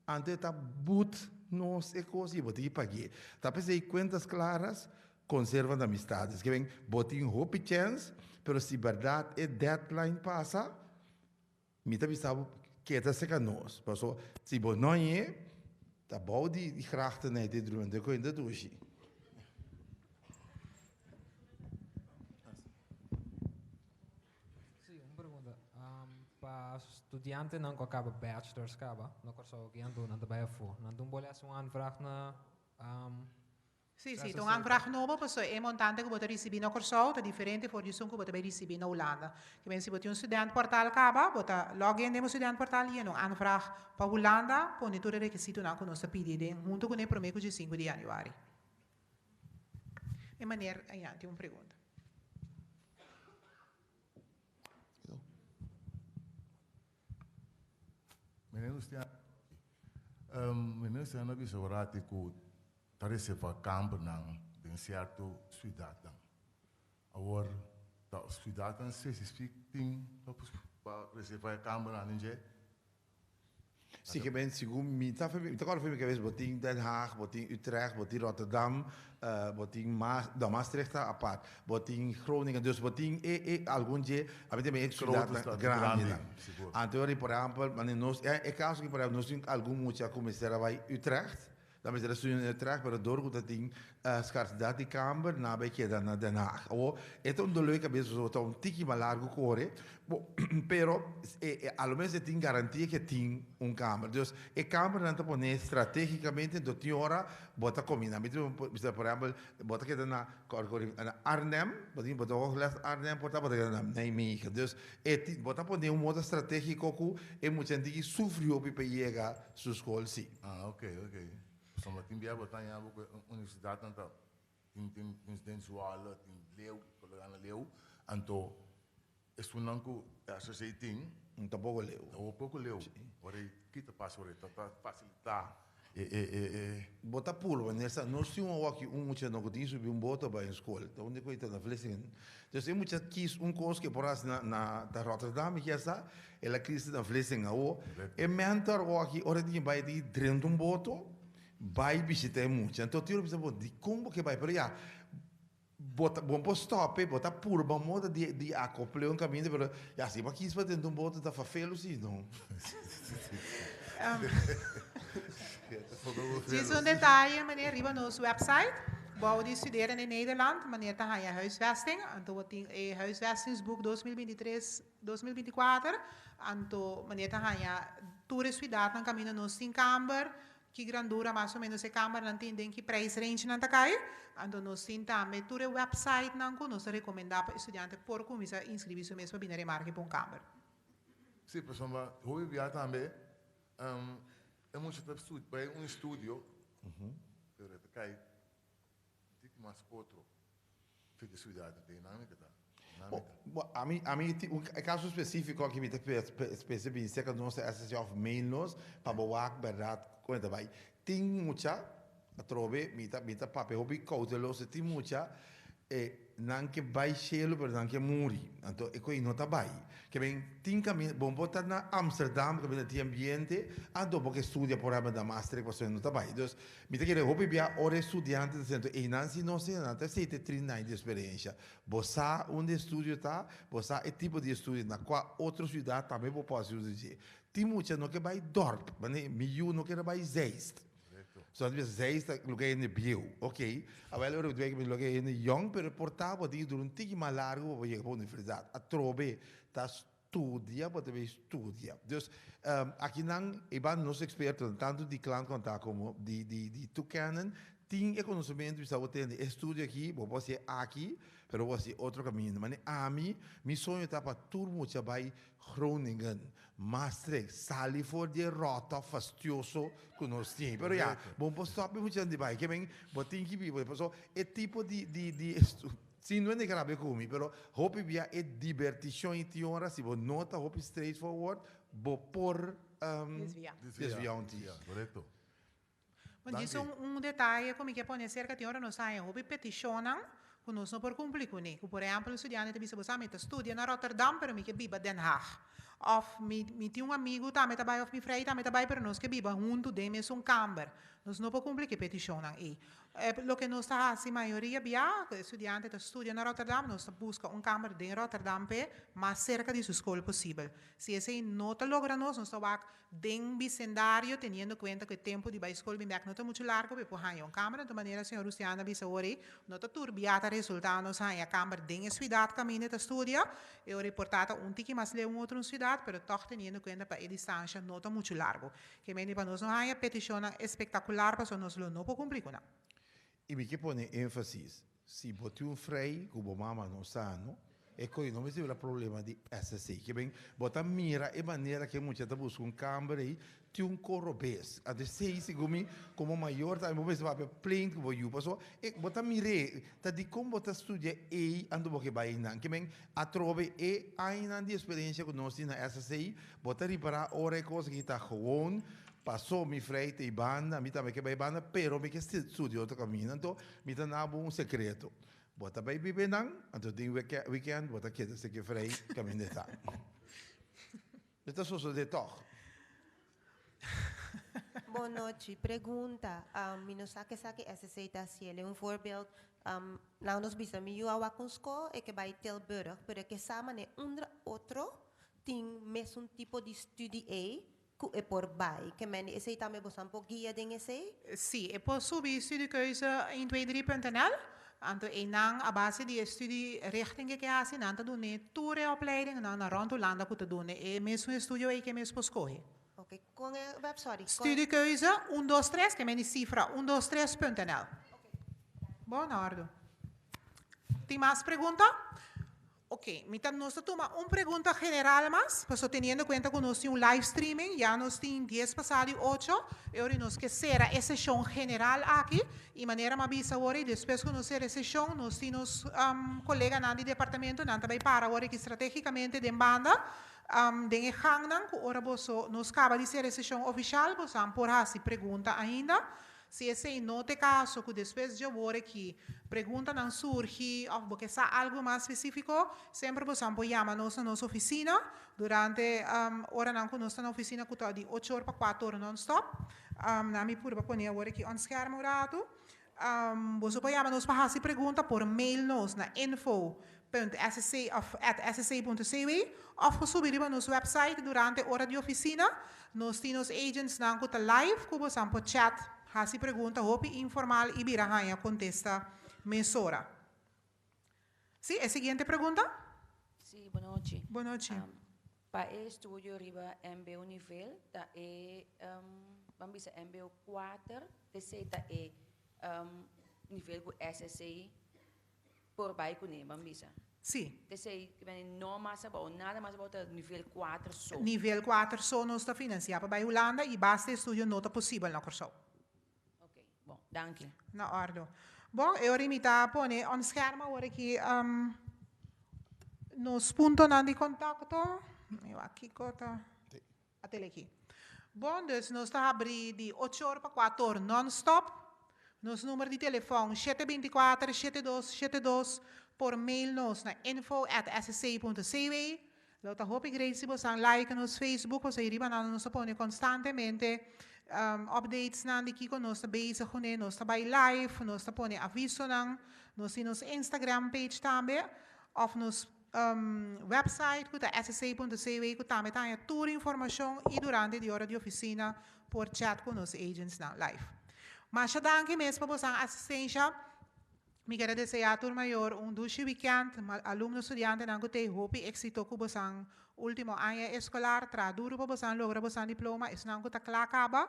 Anto e ta but nos e kos i bo tin ki pag'é. Ta p'esei cuentas claras conservan amistades. Ke ben, bo tin hopi chèns, pero si bèrdat e deadline pasa, mi ta bisa bo keda serka nos. Paso si bo no hañ'é, ta bou di grachten ei te drumi, anto e kuenta dushi. Sí, un pregunta. Pa studiantenan ku a kaba bachelors kaba na Kòrsou aki anto nan ta bai afó. Nan ta un bole hasi un aanvraag na Sí, sí, ta un aanvraag nobo pasobra e montante ku bo ta risibí na Kòrsou ta diferente for di esun ku bo ta bai risibí na Hulanda. Ke men si bo tin un studentportal kaba, bo ta log in den bo studentportal i yena un aanvraag pa Hulanda, pone tur e rekisitonan ku nos ta pidi den hunto kuné promé ku dje sinku di yanüari. E meneer ayan tin un pregunta. Meneer Luciano, meneer Luciano a bisa orati ku ta reserva kambernan den sierto siudatnan. Awor ta siudatnan spesifik tin pa reserva e kambernan den dje? Si ke men segun mi ta mi ta kòrda for mi kabes bo tin Den Haag, bo tin Utrecht, bo tin Rotterdam, bo tin Maas, no Maastricht ta apart, bo tin Groningen, dus bo tin e e algun dje a mi ta e siudatnan grandinan. Anto por ehèmpel manera nos e kaso aki por ehèmpel nos tin algun mucha ku mester a bai Utrecht, Nan mester a studia na Utrecht, pero dor ku ta tin skarsidat di kamber, nan a bai keda na Den Haag. Awor, e ta un dolor di kabes pasobra ta un tiki mas largu kore, pero a lo menos e tin garantia ku e tin un kamber. Dus, e kambernan ta pone stratégikamente, enton tin ora bo ta kombiná. Mi ta bisa, por ehèmpel, bo ta keda na Arnhem, bo tin bo ta hoogles Arnhem por ta, bo ta keda na Nijmegen. Dus, e tin, bo ta pone un modo stratégiko ku e muchanan tin ki sufri hopi pa yega su skol, si. Ah, ok, ok. Pasobra tin bia bo ta haña bo ku e universidatnan ta tin tin tin den Zwolle, tin leu, kolega na leu, anto esunnan ku SSA tin. Ta poko leu. Ta poko leu. Ora ei ki ta pasa ora ei ta ta fasilitá e e e e. Bo ta purba, Nessa, nos tin un awor aki un mucha no ku tin subi un boto bai un skol, ta unda ku ei ta na Vlissingen. Dus e mucha kis un kos ku e por hasi na na ta Rotterdam mi kier sa, El a krisi na Vlissingen. Awor, e mentor awor aki, ora e tin bai, e tin ki drenta un boto, bai bishita e mucha. Anto tin ora bisa bo, dikon bo ke bai? Pero ya, bo ta, bo no por stòp e, bo ta purba moda di di akopl'é un kaminda, pero ya, si bo a kis pa drenta un boto ta fafelu si, no. Djis un detaye, meneer, riba nos website, bou di Studeren in Nederland, meneer ta haña huisvesting, anto bo tin e huisvestingsboek 2023, 2024, anto meneer ta haña. Tur e siudatnan kaminda nos tin kamber, ki grandura mas o menos e kambernan tin, den ki prijs range nan ta kai. Anto nos tin tambe tur e websitenan ku nos ta rekomendá pa e studiante por kuminsá inskribí su mes pa bini remarke pa un kamber. Sí, pasobra hopi bia tambe e mucha ta bai un estudio, pero e ta kai Tiki mas otro fi di ciudad ta dinámica ta. Bo, ami, ami tin un caso specifico aki mi ta spese bin cerca nos ta SSC of mail nos pa bo wak berdad con e ta bay. Tin mucha, atrobe, mi ta, mi ta papia hopi cauteloso, tin mucha e nan ke bay cielo pero nan ke muri. Anto e coi no ta bay. Ke men tin caminda, bon bo ta na Amsterdam caminda tin ambiente, anto bo ke studia por ehempel na Maastricht pasobra no ta bay. Dus Mi ta kere hopi bia ora e studiante ta sento einan si no siña nan ta esei ta e trinta aña di experiencia. Bo sa unda e studio ta, bo sa e tipo di estudio na cua otro ciudad tambe bo por haci uso di dje. Tin mucha no ke bay dorp, mane mi yu no kere bay Zeist. So nan ta bisa Zeist ta lugar hende bieu, ok, awel ora mi ta bay lugar hende yong pero por ta bo tin dura un tiki mas largo pa bo yega pa universidad. Atrobe ta Studia, bo ta bay studia. Dus, aki nan e banda nos expertonan, tanto di Klantcontact como di di di Toekennen, tin e conocemento bisa bo tende e studio aki, bo por hacié aki, pero bo hacié otro caminda. Mane ami, mi soño ta pa tur mucha bay Groningen, Maastricht, sali for di e rota fastioso cu nos tin. Pero ya, bo no por stop e muchanan di bay. Ke men, bo tin ki biba. Pasobra e tipo di di di Sí, no e negrabia ku mi, pero hopi bia e dibertishon i tin ora si bo no ta hopi straightforward, bo por Desviá. desviá un tiki. Korekto. Bon, djis un un detaye ku mi ke pone serka, tin ora nos haña hopi petishonnan ku nos no por kumpli kuné. Ku por ehèmpel un studiante ta bisa bo sa mi ta studia na Rotterdam pero mi ke biba Den Haag. Òf mi mi tin un amigu tambe ta bai òf mi frei tambe ta bai pero nos ke biba huntu den mesun kamber. Nos no por kumpli ku e petishonnan ei. Loke nos ta hasi mayoria bia, ku e studiante ta studia na Rotterdam, nos ta buska un kamber den Rotterdam p'e mas serka di su skol posibel. Si esei no ta logra nos, nos ta wak den bisendario teniendo kuenta ku e tempu di bai skol bin bèk no ta muchu largu p'e por haña un kamber. Anto manera señor Luciano a bisa awor ei, no ta tur bia ta resultá nos haña kamber den e suidat kaminda e ta studia. E ora ei por ta ta un tiki mas leu un otro un suidat, pero tòg teniendo kuenta pa e distansha no ta muchu largu. Ke mende pa nos no haña petishonnan espektakular pasobra nos lo no por kumpli ku nan. I mi ke pone énfasis, si bo tin un frei ku bo mama no sa no, e koe no mester bira problema di SSC. Ke ben, bo ta mira e manera ku e mucha ta buska un kamber ei, tin un koro bes. Anto esei segun mi, komo mayor tambe bo mester papia plain ku bo yu, pasobra e bo ta mir'é, ta dikon bo ta studia ei anto bo ke bai einan. Ke men, atrobe e añanan di eksperensia ku nos tin na SSC, Bo ta ripará ora e kos aki ta gewoon pasó mi frei ta e banda, mi tambe ke bai e banda, pero mi ke studia otro kaminda. Anto mi ta na bo un sekreto. Bo ta bai biba einan, anto den wikènt bo ta keda seki frei kaminda e ta. E ta sosodé tòg. Bon nochi. Pregunta, Mi no sa kesaki SSC ta hasiel. Un voorbeeld, Laga nos bisa mi yu a wak un skol, e ke bai Tilburg, pero e ke sa manera undra otro tin mesun tipo di studie ei ku e por bai. Ke mende esei tambe bosan por guia den esei? Sí, e por subi studiekeuze een twee drie punt nl. Anto einan a base di e studierichting ke ke hasi nan ta dun'é tur e opleidingnan na rònt Hulanda ku ta dun'é e mesun estudio ei ke mes por skohe. Oke, kon e web sorry? Studiekeuze un dos tres ke mende sifra un dos tres punt nl. Bon òrdu. Tin mas pregunta? Ok, mi ta nos ta tuma un pregunta general mas, paso teniendo cuenta cu nos tin un live streaming, ya nos tin dies pasa di ocho, e ora nos ke cera e sesion general aki, y manera mi a bisa awor y despues cu nos cera e sesion, nos tin nos coleganan di departamento, nan ta bay para awor aki strategicamente den banda, den e gangnan, cu ora boso nos caba di cera e sesion oficial, bosan por haci pregunta ainda. Si esei no ta e kaso ku despues dje wor aki preguntanan surgi òf bo ke sa algu mas spesífiko, semper bosan por yama nos na nos ofisina durante oranan ku nos ta na ofisina ku ta di ocho or pa kuater or nònstòp. Na mi purba pone awor aki on skerm un ratu. Boso por yama nos pa hasi pregunta, por mail nos na info punt ssc òf at ssc punto cw òf por subi riba nos website durante ora di ofisina. Nos tin nos agentsnan ku ta live ku bosan por chat, hasi pregunta hopi informal i bira haña kontesta mesora. Sí, e siguiente pregunta? Sí, bonochi. Bonochi. Pa e estudio riba MBO nivel ta e ban bisa MBO 4 t'esei ta e nivel ku SSC por bai kuné, ban bisa. Sí. T'esei ki bini no mas abou, nada mas abou ta nivel 4 so. Nivel 4 so nos ta finansiá pa bai Hulanda i basta estudio no ta posibel na Kòrsou. Ok, bon, danki. Na òrdu. Bon, e ora mi ta pone on scherm awor aki nos puntonan di kontakto. Mi wak kiko ta atel aki. Bon, dus nos ta habri di ocho or pa kuater or non-stop. Nos number di telefòn 724 72 72. Por mail nos na info@ssc.cw. Lo ta hopi great si bosan like nos Facebook, pasobra riba nan nos ta pone konstantemente updates nan di kiko nos ta bezig kuné. Nos ta bai live, nos ta pone avisonan, nos tin nos Instagram page tambe òf nos website ku ta ssc.cw ku tambe ta haña tur informashon i durante di ora di ofisina por chat ku nos agents nan live. Masha danki mes pa bosan asistensha. Mi ker a deseá tur mayor un dushi wikènt, alumno studiantenan ku tei hopi éksito ku bosan último aña eskolar, traha duru pa bosan logra bosan diploma, esnan ku ta kla kaba,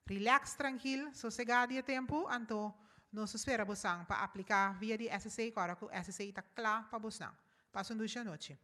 rilèks trankil, sosegá di e tempu, anto nos ta spera bosan pa apliká via di SSC kòrda ku SSC ta kla pa bosnan. Pasa un dushi anochi.